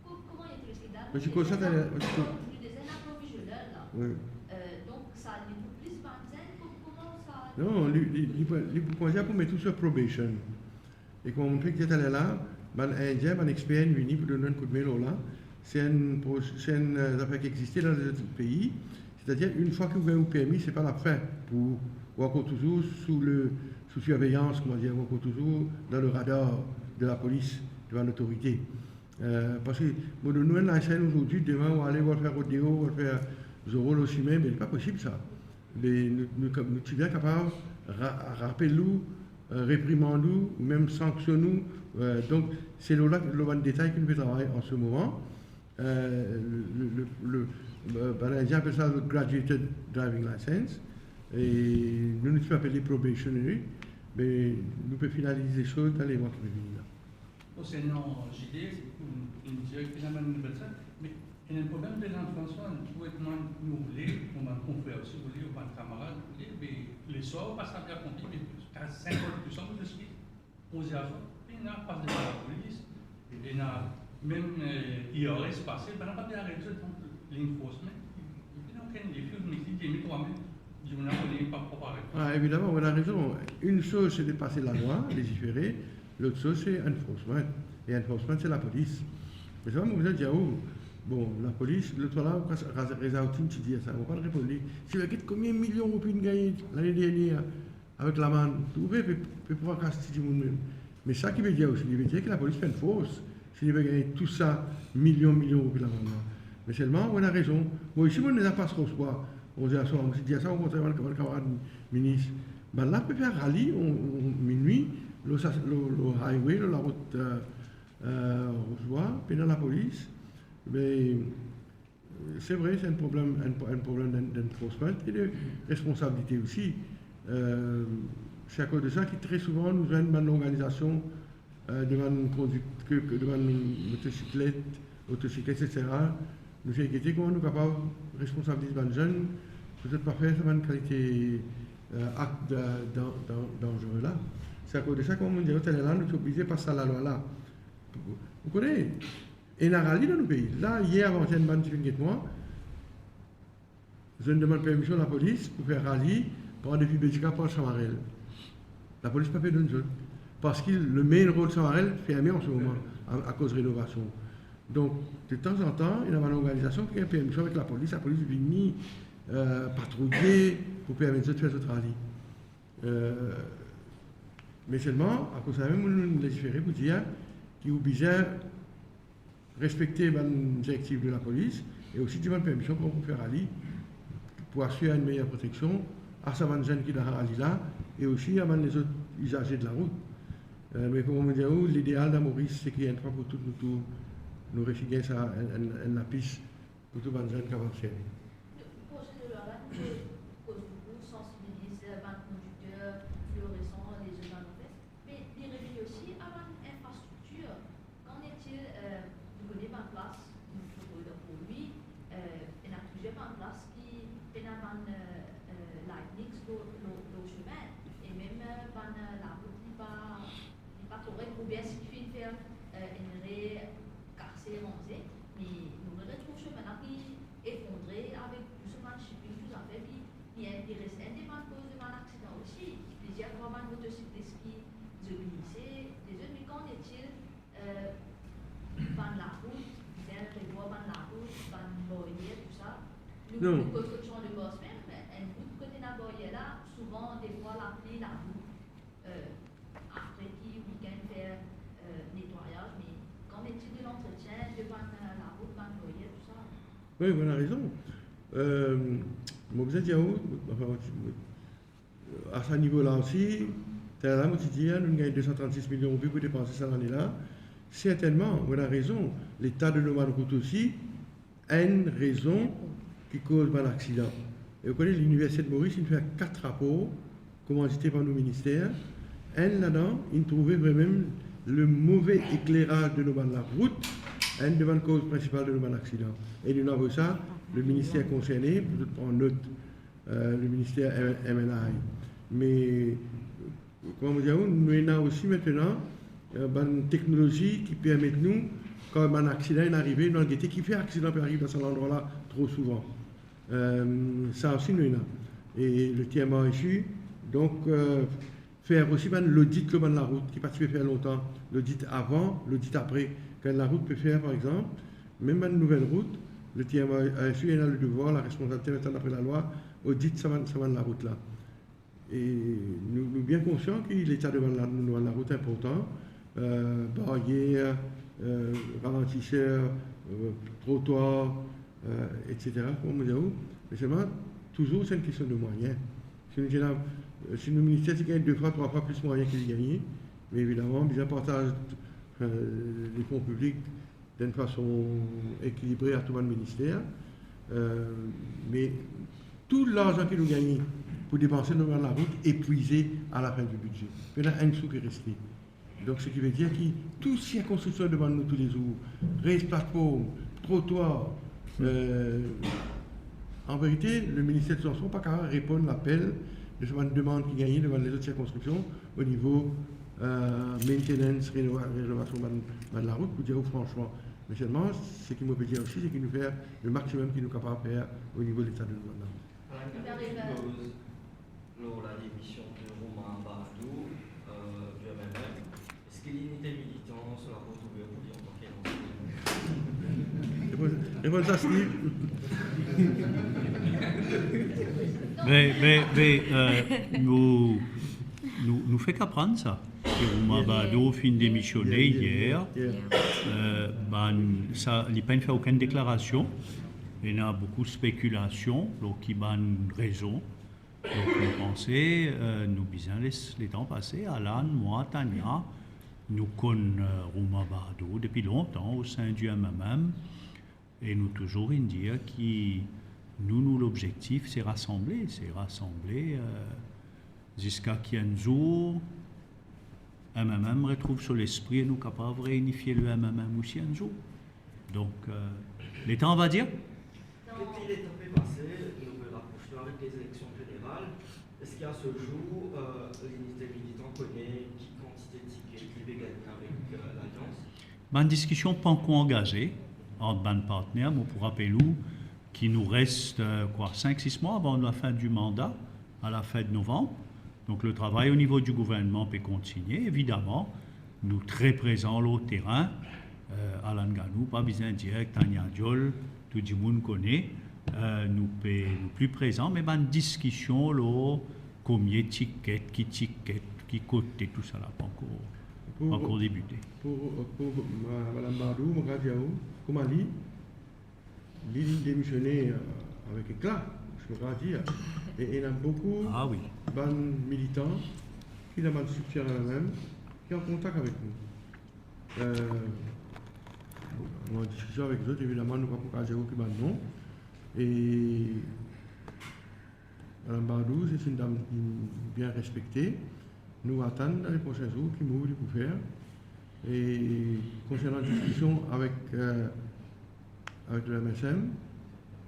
Ko-, kouma ete sa? Mo ti koz sa taler, mo ti koz... Donk, li deza ena provisional la. Wi. Eh, donk, sa li pou plis bann zenn, ko-, kouma sa... Non, li, li, li pou, li pou koz sa pou met ou sir probation. E kouma mo fek dir taler la, bann Indien, bann exper inn vini pou donn nou enn koudme lor la. Se enn pro-, se enn, eh, zafer ki existe dan lezot pei. Setadir, enn fwa ki ou gagn ou permi, se pa lafin pou ou, ou ankor touzour sou le, sou sirveyans, kouma dir, ou ankor touzour dan le radar de lapolis, de bann lotorite. Eh, parski, mo donn ou enn license azordi, demin ou ale, ou al fer rod deor, ou al fer zoro lor sime, me li pa posib sa. Me nou, nou, nou ti bien kapav ra-, rapel ou, eh, reprimand ou, ou mem sanksionn ou. Eh, donk, se lor la, lor bann detay ki nou pe travay an se moman. Eh, le, le, le, le, eh, bann Indien apel sa le graduated driving license. E nou, nou ti pe apel li probationary, me nou pe finaliz lesoz dan lemwa ki pe vini la. Konsernan Jide, pou, pou nou dir ki ena bann nouvel sa, me ena enn problem de lapolis, ou ek mwa nou roule, mo bann konfrer osi roule, ou bann kamarad roule, me leswar ou pas Sapyar Ponpie, me ziska sinkant pour san pou zot skit. Onz er aswar, pena pas devan lapolis, e pena mem, eh, I R S pase, pena pa pe aret zot, donk, law enforcement, pena okenn efek, me si demi trwa met, dimoun la kone pa, pa parey. Ah, evidaman, ou ena rezon. Enn soz, se de pase lalwa, legifere, lot soz, se enforcement. E enforcement, se lapolis. Me sa, mo bizin dir ou, bon, lapolis, lot fwa la, Reza, Reza Otin ti dir sa, mo pa reponn li. Si ou get konbien milion roupi nou gagne lane dernier, avek lamann, trouve, pe, pe pou kas ti dimoun mem. Me sa ki ve dir osi, li ve dir ki lapolis fer enforce, si li pe gagn tou sa milion, milion roupi lamann la. Me selman, ou ena rezon. Mo osi, mo ena pas Ros Bwa, onz er aswar, mo ti dir sa, okontrer, bann, bann kamarad minis. Bann la pe fer rali, on, on, minwi, lor sa, lor, lor highway, lor larot, eh, eh, Ros Bwa, pena lapolis. Me Se vre, se enn problem, enn, enn problem d'en-, d'enforcement e de responsabilite osi. Eh, se akoz de sa ki tre souvan nou zwenn bann lorganizasion, eh, de bann kondik-, ke, ke de bann motosiklet, motosiklet, et cetera. Nou fer gete kouma nou kapav responsabiliz bann zenn pou zot pa fer sa bann kalite, eh, akt da-, dan-, dan-, danzere la. Se akoz de sa, kouma mo dir taler la, nou ti oblize pas sa lalwa la. Ou kone, ena rali dan nou pei. La, yer, avan-yer, enn bann ti vinn get mwa. Zot inn demann permision lapolis pou fer rali, pran depi Betika pou al Samarel. Lapolis pa pe donn zot. Parski le main road Samarel ferme an se moman, a, akoz renovasion. Donk, de tanzantan, ena bann lorganizasion ki gagn permision avek lapolis, lapolis vini, eh, patrouye pou permet zot fer zot rali. Eh, me selman, akoz sa mem, nou, nou legifere pou dir ki ou bizin respekte bann direktiv de lapolis e osi demann permision kouma pou fer rali, pou asir enn meyer proteksion a sa bann zenn ki dan rali la e osi a bann lezot izaze de larout. Eh, me kouma mo dir ou, lideal dan Moris, se ki enn fwa pou tou nou tou, nou resi gagn sa enn, enn, enn lapis pou tou bann zenn kapav servi. Proze de lwa la, nou pe koz boukou, sansibiliz bann kondiktè. Bann, euh, larout, li pa, li pa korek, oubien si li finn fer, euh, enn re kase, ranze, me nou retrouv semin la ki efondre avek tou so bann shipping, tou zafer, pi li, li res enn de bann koz de bann aksidan osi. Plizier fwa bann motosiklis ki zot glise, lezot, me qu'en est-il, euh, bann larout, bizin revwar bann larout, bann baryer, tou sa. Nou, non, nou koz kot Champ de Mars mem, enn bout kot ena baryer la, souvan, defwa, lapli, larout, euh, apre ki weekend fer, euh, netwayaz, me qu'en est-il de l'entretien de bann, euh, larout, bann baryer, tou sa? Oui, vous avez raison. Euh, mo bizin dir ou, enfin, a sa nivo la osi, taler la mo ti dir, nou gagn de san trannsis milion roupi pou depanse sa lane la. Sertennman, ou ena rezon, leta de nou bann rout osi, enn rezon ki koz bann aksidan. E ou kone, Liniversite de Moris inn fer kat rapor komandite par nou minister. Enn ladan, inn trouve vremem le move ekleraz de nou bann larout, enn de bann koz prinsipal de nou bann aksidan. E nou inn avoy sa le minister konserne pou zot pran not, euh, le minister M-, M N I. Me, kouma mo dir ou, nou ena osi aster, euh, bann teknolozi ki permet nou, kan bann aksidan inn arive, nou al gete kifer aksidan pe ariv dan sa landrwa la tro souvan. Euh, sa osi nou ena. E le T M R S U, donk, euh, fer osi bann lodit lor bann larout ki pa ti pe fer lontan, lodit avan, lodit apre. Kan enn larout pe fer, par exanp, mem bann nouvel rout, le T M R S U ena le devwar, laresponsabilite, atann dapre lalwa, odit sa bann, sa bann larout la. E nou, nou bien konsian ki leta de bann la-, nou bann larout inportan, euh, baryer, euh, ralantiser, euh, trotwar, euh, et cetera, kouma mo dir ou. Me selman, touzour, se enn kestion de mwayin. Si nou ti ena, euh, si nou minister ti gagn de fwa, trwa fwa plis mwayin ki li gagne, me evidaman, bizin partaz, euh, lefon piblik dan enn fason ekilibre a tou bann minister, euh, me tou larzan ki nou gagne pou depanse dan bann larout epwize a lafin di bidze. Pena enn sou ki reste. Donk, seki ve dir ki tou sirkonstriksion demann nou toulezour, rez platform, trotwar, euh, an verite, le minister de Transpor pa kapav reponn lapel de sa bann demann ki gagne devan lezot sirkonstriksion o nivo, euh, maintenance, renova-, renovasion bann, bann larout, pou dir ou fransman. Me selman, seki mo pe dir osi, seki nou fer le maximum ki nou kapav fer o nivo leta de nou bann larout. Alain, ki koz lor la demision de Romain Bardot, euh, du M M M, eski linite militan, so laport ouver pou li antan ki lansman? Reponn, reponn sa, Steve. Me, me, me, euh, nou, nou, nou fek aprann sa. Ki Romain Bardot finn demisione yer. Euh, bann, sa, li pa'nn fer okenn deklarasion. Ena boukou spekilasion lor ki bann rezon. Donk, nou panse, euh, nou bizin les letan pase. Alan, mwa, Tania, nou konn, euh, Romain Bardot depi lontan o sein du M M M. E nou touzour inn dir ki nou, nou lobzektif, se rasanble, se rasanble, euh, ziska ki enn zour M M M retrouv so lespri e nou kapav reinifie le M M M osi enn zour. Donk, euh, letan va dir. Depi letan pe pase, nou pe rapros nou avek lezileksion zeneral. Eski a se zour, euh, linite militan kone ki kantite tiket li pe gagne avek, euh, Lalians? Bann diskision pankor angaze ant bann partner. Mo pou rapel ou ki nou res, euh, kwa, sink, sis mwa avan lafin di manda, a lafin de novanm. Donk, le travay o nivo di gouvernman pe kontinie. Evidaman, nou tre prezan lor terin. Euh, Alan Ganou, pa bizin dir, Tania Diol, tou dimoun kone, euh, nou pe, nou pli prezan, me bann diskision lor komie tiket, ki tiket, ki kote, tousala pankor, pankor debite. Pou, pou, pou ma-, Madam Bardot, mo kapav dir ou, kouma li, li, li demisione, euh, avek ekla, mo kapav dir. E, e ena boukou bann militan ki dan bann striktir la mem, ki an kontak avek nou. Euh, nou an diskision avek zot, evidaman, nou pa pou kapav dir ou ki bann non. E Madam Bardot, se enn dam ki bien respekte. Nou atann dan le prosin zour ki mov li pou fer. E konsernan diskision avek, euh, avek le M S M,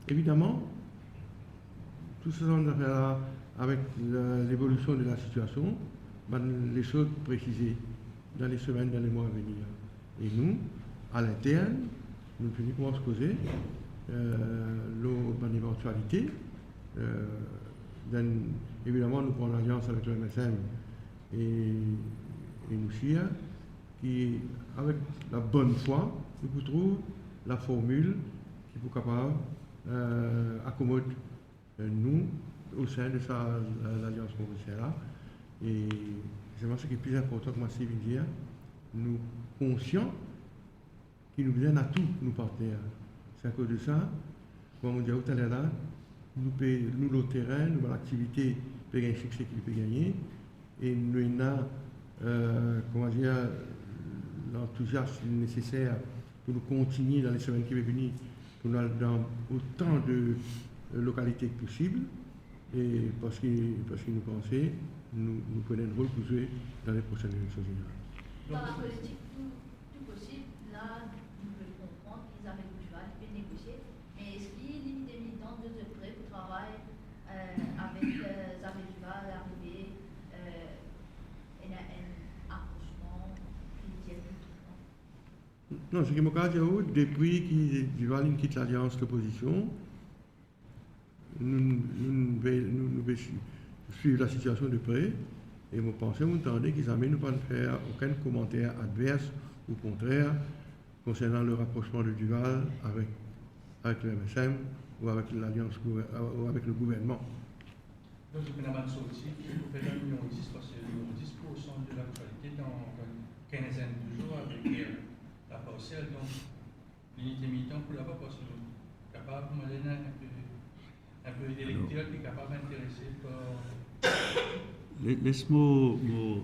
evidaman, tou sa zafer la, avek le, levolision de la sitiasion, bann lezot presize dan lesemenn, dan lemwa avenir. E nou, a lintern, nou fini koumans koze, eh, lor bann evantialite. Eh, dan, evidaman, nou pran lalians avek le M S M e, e nou sir ki, avek labonn fwa, nou pou trouv laformil ki pou kapav, eh, akomod, eh, nou, o sein de sa, la, Lalians Morisien la. E selman seki pli inportan, kouma Steve vinn dir, nou konsian ki nou bizin atou nou partner. Se akoz de sa, kouma mo dir ou taler la, nou pe, nou lor terin, nou bann aktivite pe gagn sikse ki li pe gagne, e nou ena, eh, kouma dir, lantouziasm neseser pou nou kontigne dan lesemenn ki pe vini, pou nou al dan otan de, eh, lokalite ki posib, e parski, parski nou panse nou, nou pou ena enn rol pou zwe dan le prosenn eleksion zeneral. Dan lapolitik, tou, tou posib, la, nou pe konpran ki Xavier Bougival, li pe negosie, me eski Linite Militante, zot, zot pre pou travay, eh, avek, eh, Xavier Bougival, arive, eh, ena enn, enn akrosman, ki dir, enn trouman? Non, seki mo kapav dir ou, depi ki Bougival inn kit Lalians Lopozision, nou, nou, nou, nou, nou pe swiv lasitiasion de pre, e mo panse, mo tande ki zame nou pa'nn fer okenn komanter advers ou kontrer konsernan le raprosman de Bougival avek, avek le M S M ou avek Lalians Gouver-, ou avek le gouvernman. Donk, nou ena bann sorti ki pou fer dan Limero dis, parski Limero dis pou sanz de laktialite dan, dan kinzenn de zour avek, eh, laparsiel. Donk, Linite Militante pou laba, parski nou kapav, mo ena enpe, enpe delekter ki kapav interese par... Le-, les mo, mo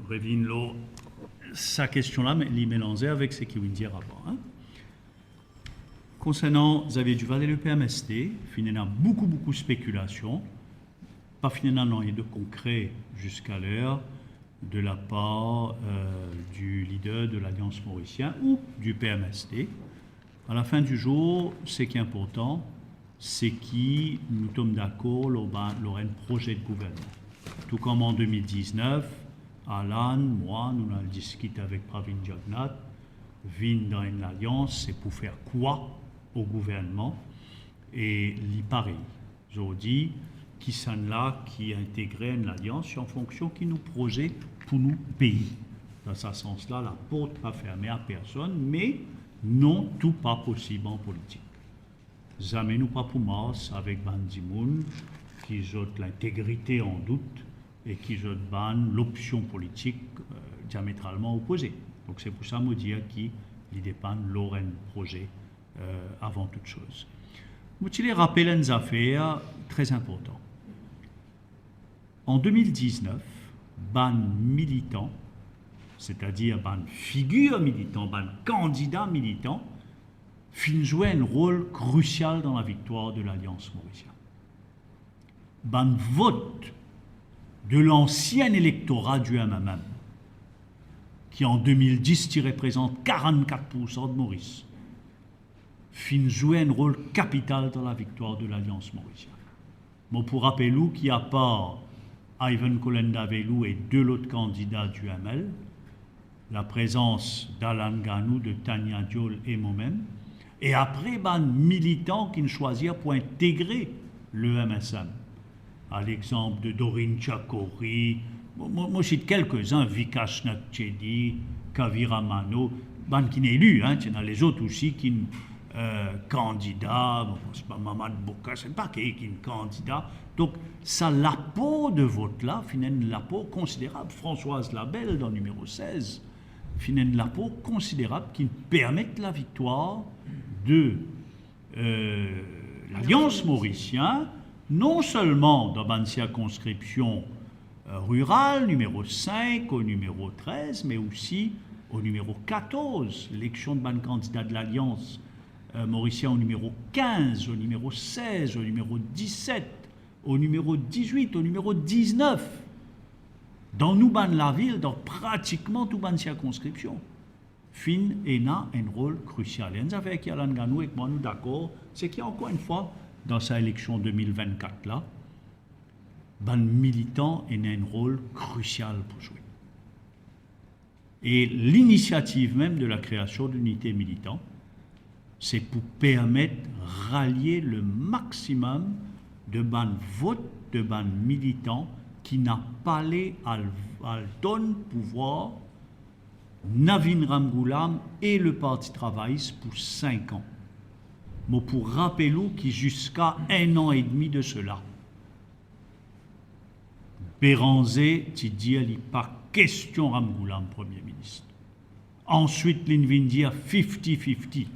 revinn lor sa kestion la, me li melanze avek seki ou vinn dir avan, hein. Konsernan Xavier Duval e le P M S T, finn ena boukou, boukou spekilasion, pa finn ena nanye de konkre ziska ler de lapar, euh, du leader de Lalians Morisien ou du P M S T. A la fin di zour, seki inportan, seki nou tom dakor lor ba-, lor enn proze de gouvernman. Tou kouma an de mil diznef, Alan, mwa, nou'nn al diskit avek Pravind Jugnauth, vinn dan enn lalians, se pou fer kwa o gouvernman? E li parey. Zordi, kisannla ki integre enn lalians, se an fonksion ki nou proze pou nou pei. Dan sa sans la, laport pa ferme a personn, me non, tou pa posib an politik. Zame nou pa pou mars avek bann dimoun ki zot lintegrite an dout e ki zot bann lopsion politik, euh, diametralman opoze. Donk, se pou sa mo dir ki li depann lor enn proze, euh, avan tout soz. Mo ti le rapel enn zafer tre inportan. An de mil diznef, bann militan, setadir bann figir militan, bann kandida militan, finn zwe enn rol krisial dan laviktwar de Lalians Morisien. Bann vot de lansien elektora di M M M, ki an de mil dis ti reprezant karannkat poursan de Moris, finn zwe enn rol kapital dan laviktwar de Lalians Morisien. Mo pou rapel ou ki apar Ivan Kolendavelou e de lot kandida di U M L, laprezans d'Alan Ganou, de Tanya Diol e momem, e apre bann militan ki'nn swazir pou integre le M S M, a lexanp de Dorin Chakori, mo, mo, mo sit kelkezin, Vikash Nagchedi, Kavira Mano, bann ki'nn eli, hein, ti ena lezot osi ki'nn, euh, kandida, mo pans pa Mamad Boka, se pa ki, ki'nn kandida. Donk, sa lapor de vot la, finn enn lapor konsiderab. Françoise Labelle, dan nimero sez, finn enn lapor konsiderab ki'nn permet laviktwar de, euh, Lalians Morisien, non selman dan bann sirkonskripsion, euh, riral, nimero sink o nimero trez, me osi o nimero katorz, eleksion de bann kandida de Lalians, euh, Morisien o nimero kinz, o nimero sez, o nimero diset, o nimero dizwit, o nimero diznef. Dan nou bann lavil, dan pratikman tou bann sirkonskripsion, finn ena enn rol krisial. Enn zafer ki Alan Ganou ek mwa nou dakor, se ki, ankor enn fwa, dan sa eleksion de mil vennkat la, Bann militan ena enn rol krisial pou zwe. E linisiativ mem de la kreasion Linite Militan, se pou permet ralie le maximum de bann vot de bann militan ki napa le al, al donn pouvwar Navin Ramgoolam e le Parti Travayis pou sink an. Mo pou rapel ou ki ziska enn an edmi de sela, Bérenger ti dir li pa kestion Ramgoolam Premie Minis. Answit, li vinn dir fifty fifty.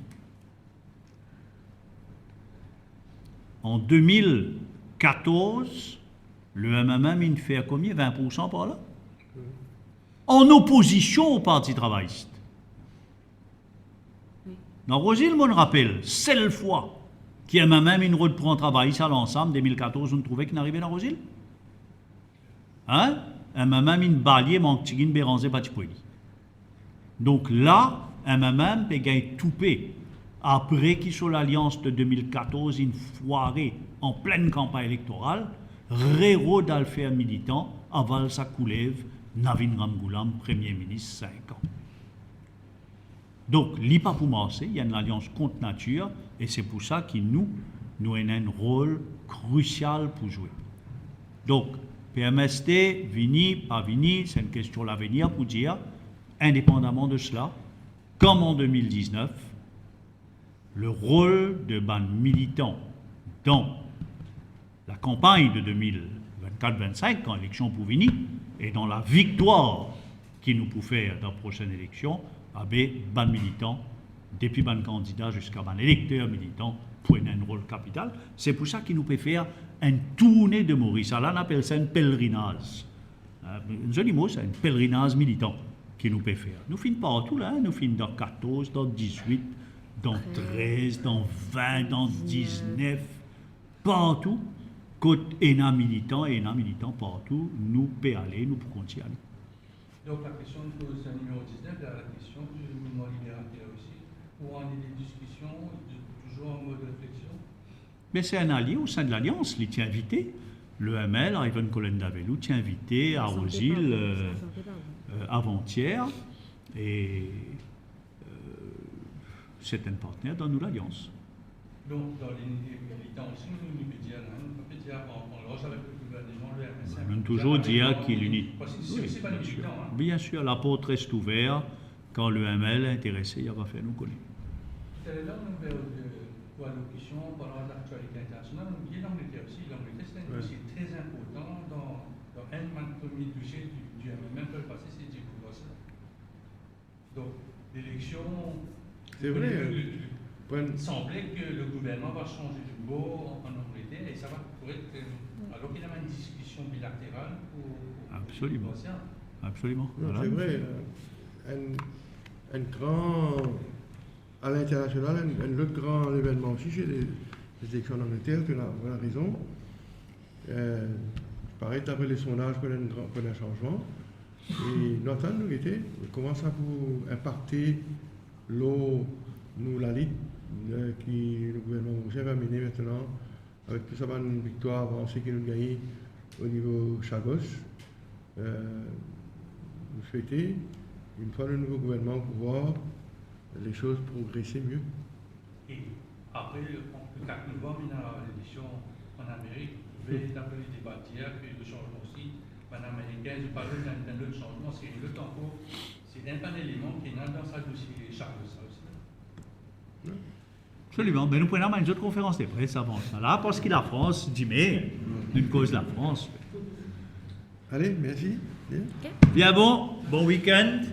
An de mil katorz, le M M M inn fer komie, vin poursan par la? An opozision o Parti Travayis. Dan Rouzil, mo rapel, sel fwa ki M M M inn rod pran Travayis a lansam, de mil katorz, ou'nn trouve ki'nn arive dan Rouzil? Hein? M M M inn balie, mank tigit Bérenger pa ti pou li. Donk la, M M M pe gagn toupe, apre ki so lalians de de mil katorz inn fware an plin kanpagn elektoral, rerod al fer militan, aval sa koulev, Navin Ramgoolam, Premie Minis sink an. Donk, li pa pou marse, li enn lalians kont natir, e se pou sa ki nou, nou ena enn rol krisial pou zwe. Donk, P M S T, vini, pa vini, se enn kestion lavenir pou dir, indepandaman de sela, kom an de mil diznef, le rol de bann militan dan lakanpagn de de mil vinn-kat vinn-sink, kan eleksion pou vini, e dan laviktwar ki nou pou fer dan prosenn eleksion, abe bann militan, depi bann kandida ziska bann elekter militan, pou ena enn rol kapital. Se pou sa ki nou pe fer enn tourne de Moris. Ala, nou apel sa enn pelerinaz. Eh, enn zoli mo sa, enn pelerinaz militan ki nou pe fer. Nou finn partou la, nou finn dan katorz, dan dizwit, dan trez, dan vin, dan diznef. Partou kot ena militan, ena militan partou, nou pe ale, nou pou kontign ale. Donk, la kestion ki poz nimero diznef, la, la kestion ki Mouvman Liberater osi, pou amenn de diskision, de, touzour an mod refleksion. Me se enn alie o sein de lalians, li ti invite, le M L, Ivan Colenda Vellou, ti invite a Rouzil, euh, euh, avantier, e, euh, se enn partner dan nou lalians. Donk, dan Linite Militan osi, nou, nou pe dir, nou, nou pe dir an, an larz avek le gouverneman, le M S M, nou touzour dir ki Linite, parski se osi bann militan, hein. Bien sir, la port res ouver, kan le M L interese, li ava fer nou kone. Talor, nou, euh, pou alokasion, parlan de laktialite internasional, nou oublie Langleter osi. Langleter, se enn dosie tre inportan dan, dan enn bann premie dosie di, di M M M, le pase, se Diego Garcia. Donk, leleksion, se vre, le, le, le, sanble ki le gouvernman va sanz de bor an Angleter e sa va pou et, euh, alor ki ena enn diskision bilateral pou, pou, pou Absoliman. Absoliman. Non, se vre, euh, enn, enn gran, a linternasional, enn, enn lot gran levennman osi, se le, leleksion an Angleter, tu as, tu as rezon. Euh, parey, dapre le sondaz, pou ena enn gran, pou ena enn sanzman. E nou atann, nou gete kouma sa pou inpakte lor nou lalit, euh, ki le gouvernman Morisien va mene aster avek tou sa bann viktwar avanse ki nou gagne o nivo Chagos. Euh, nou swete, enn fwa le nouvo gouvernman o pouvwar, le soz progrese mie. E apre, le, le kat novanm, ena leleksion an Amerik, ve, dapre le deba dir, ki le sanzman osi, bann Amerikin, zot pa vle enn, enn lot sanzman, se enn lot ankor, se enn bann eleman ki ena dan sa dosie Chagos sa osi. Absoliman. Ben, nou pou ena enn zot konferans de pres avan sa la, parski Lafrans, dime, nou koz Lafrans. Ale, mersi. Bien. Ok. Bien bon, bon week-end.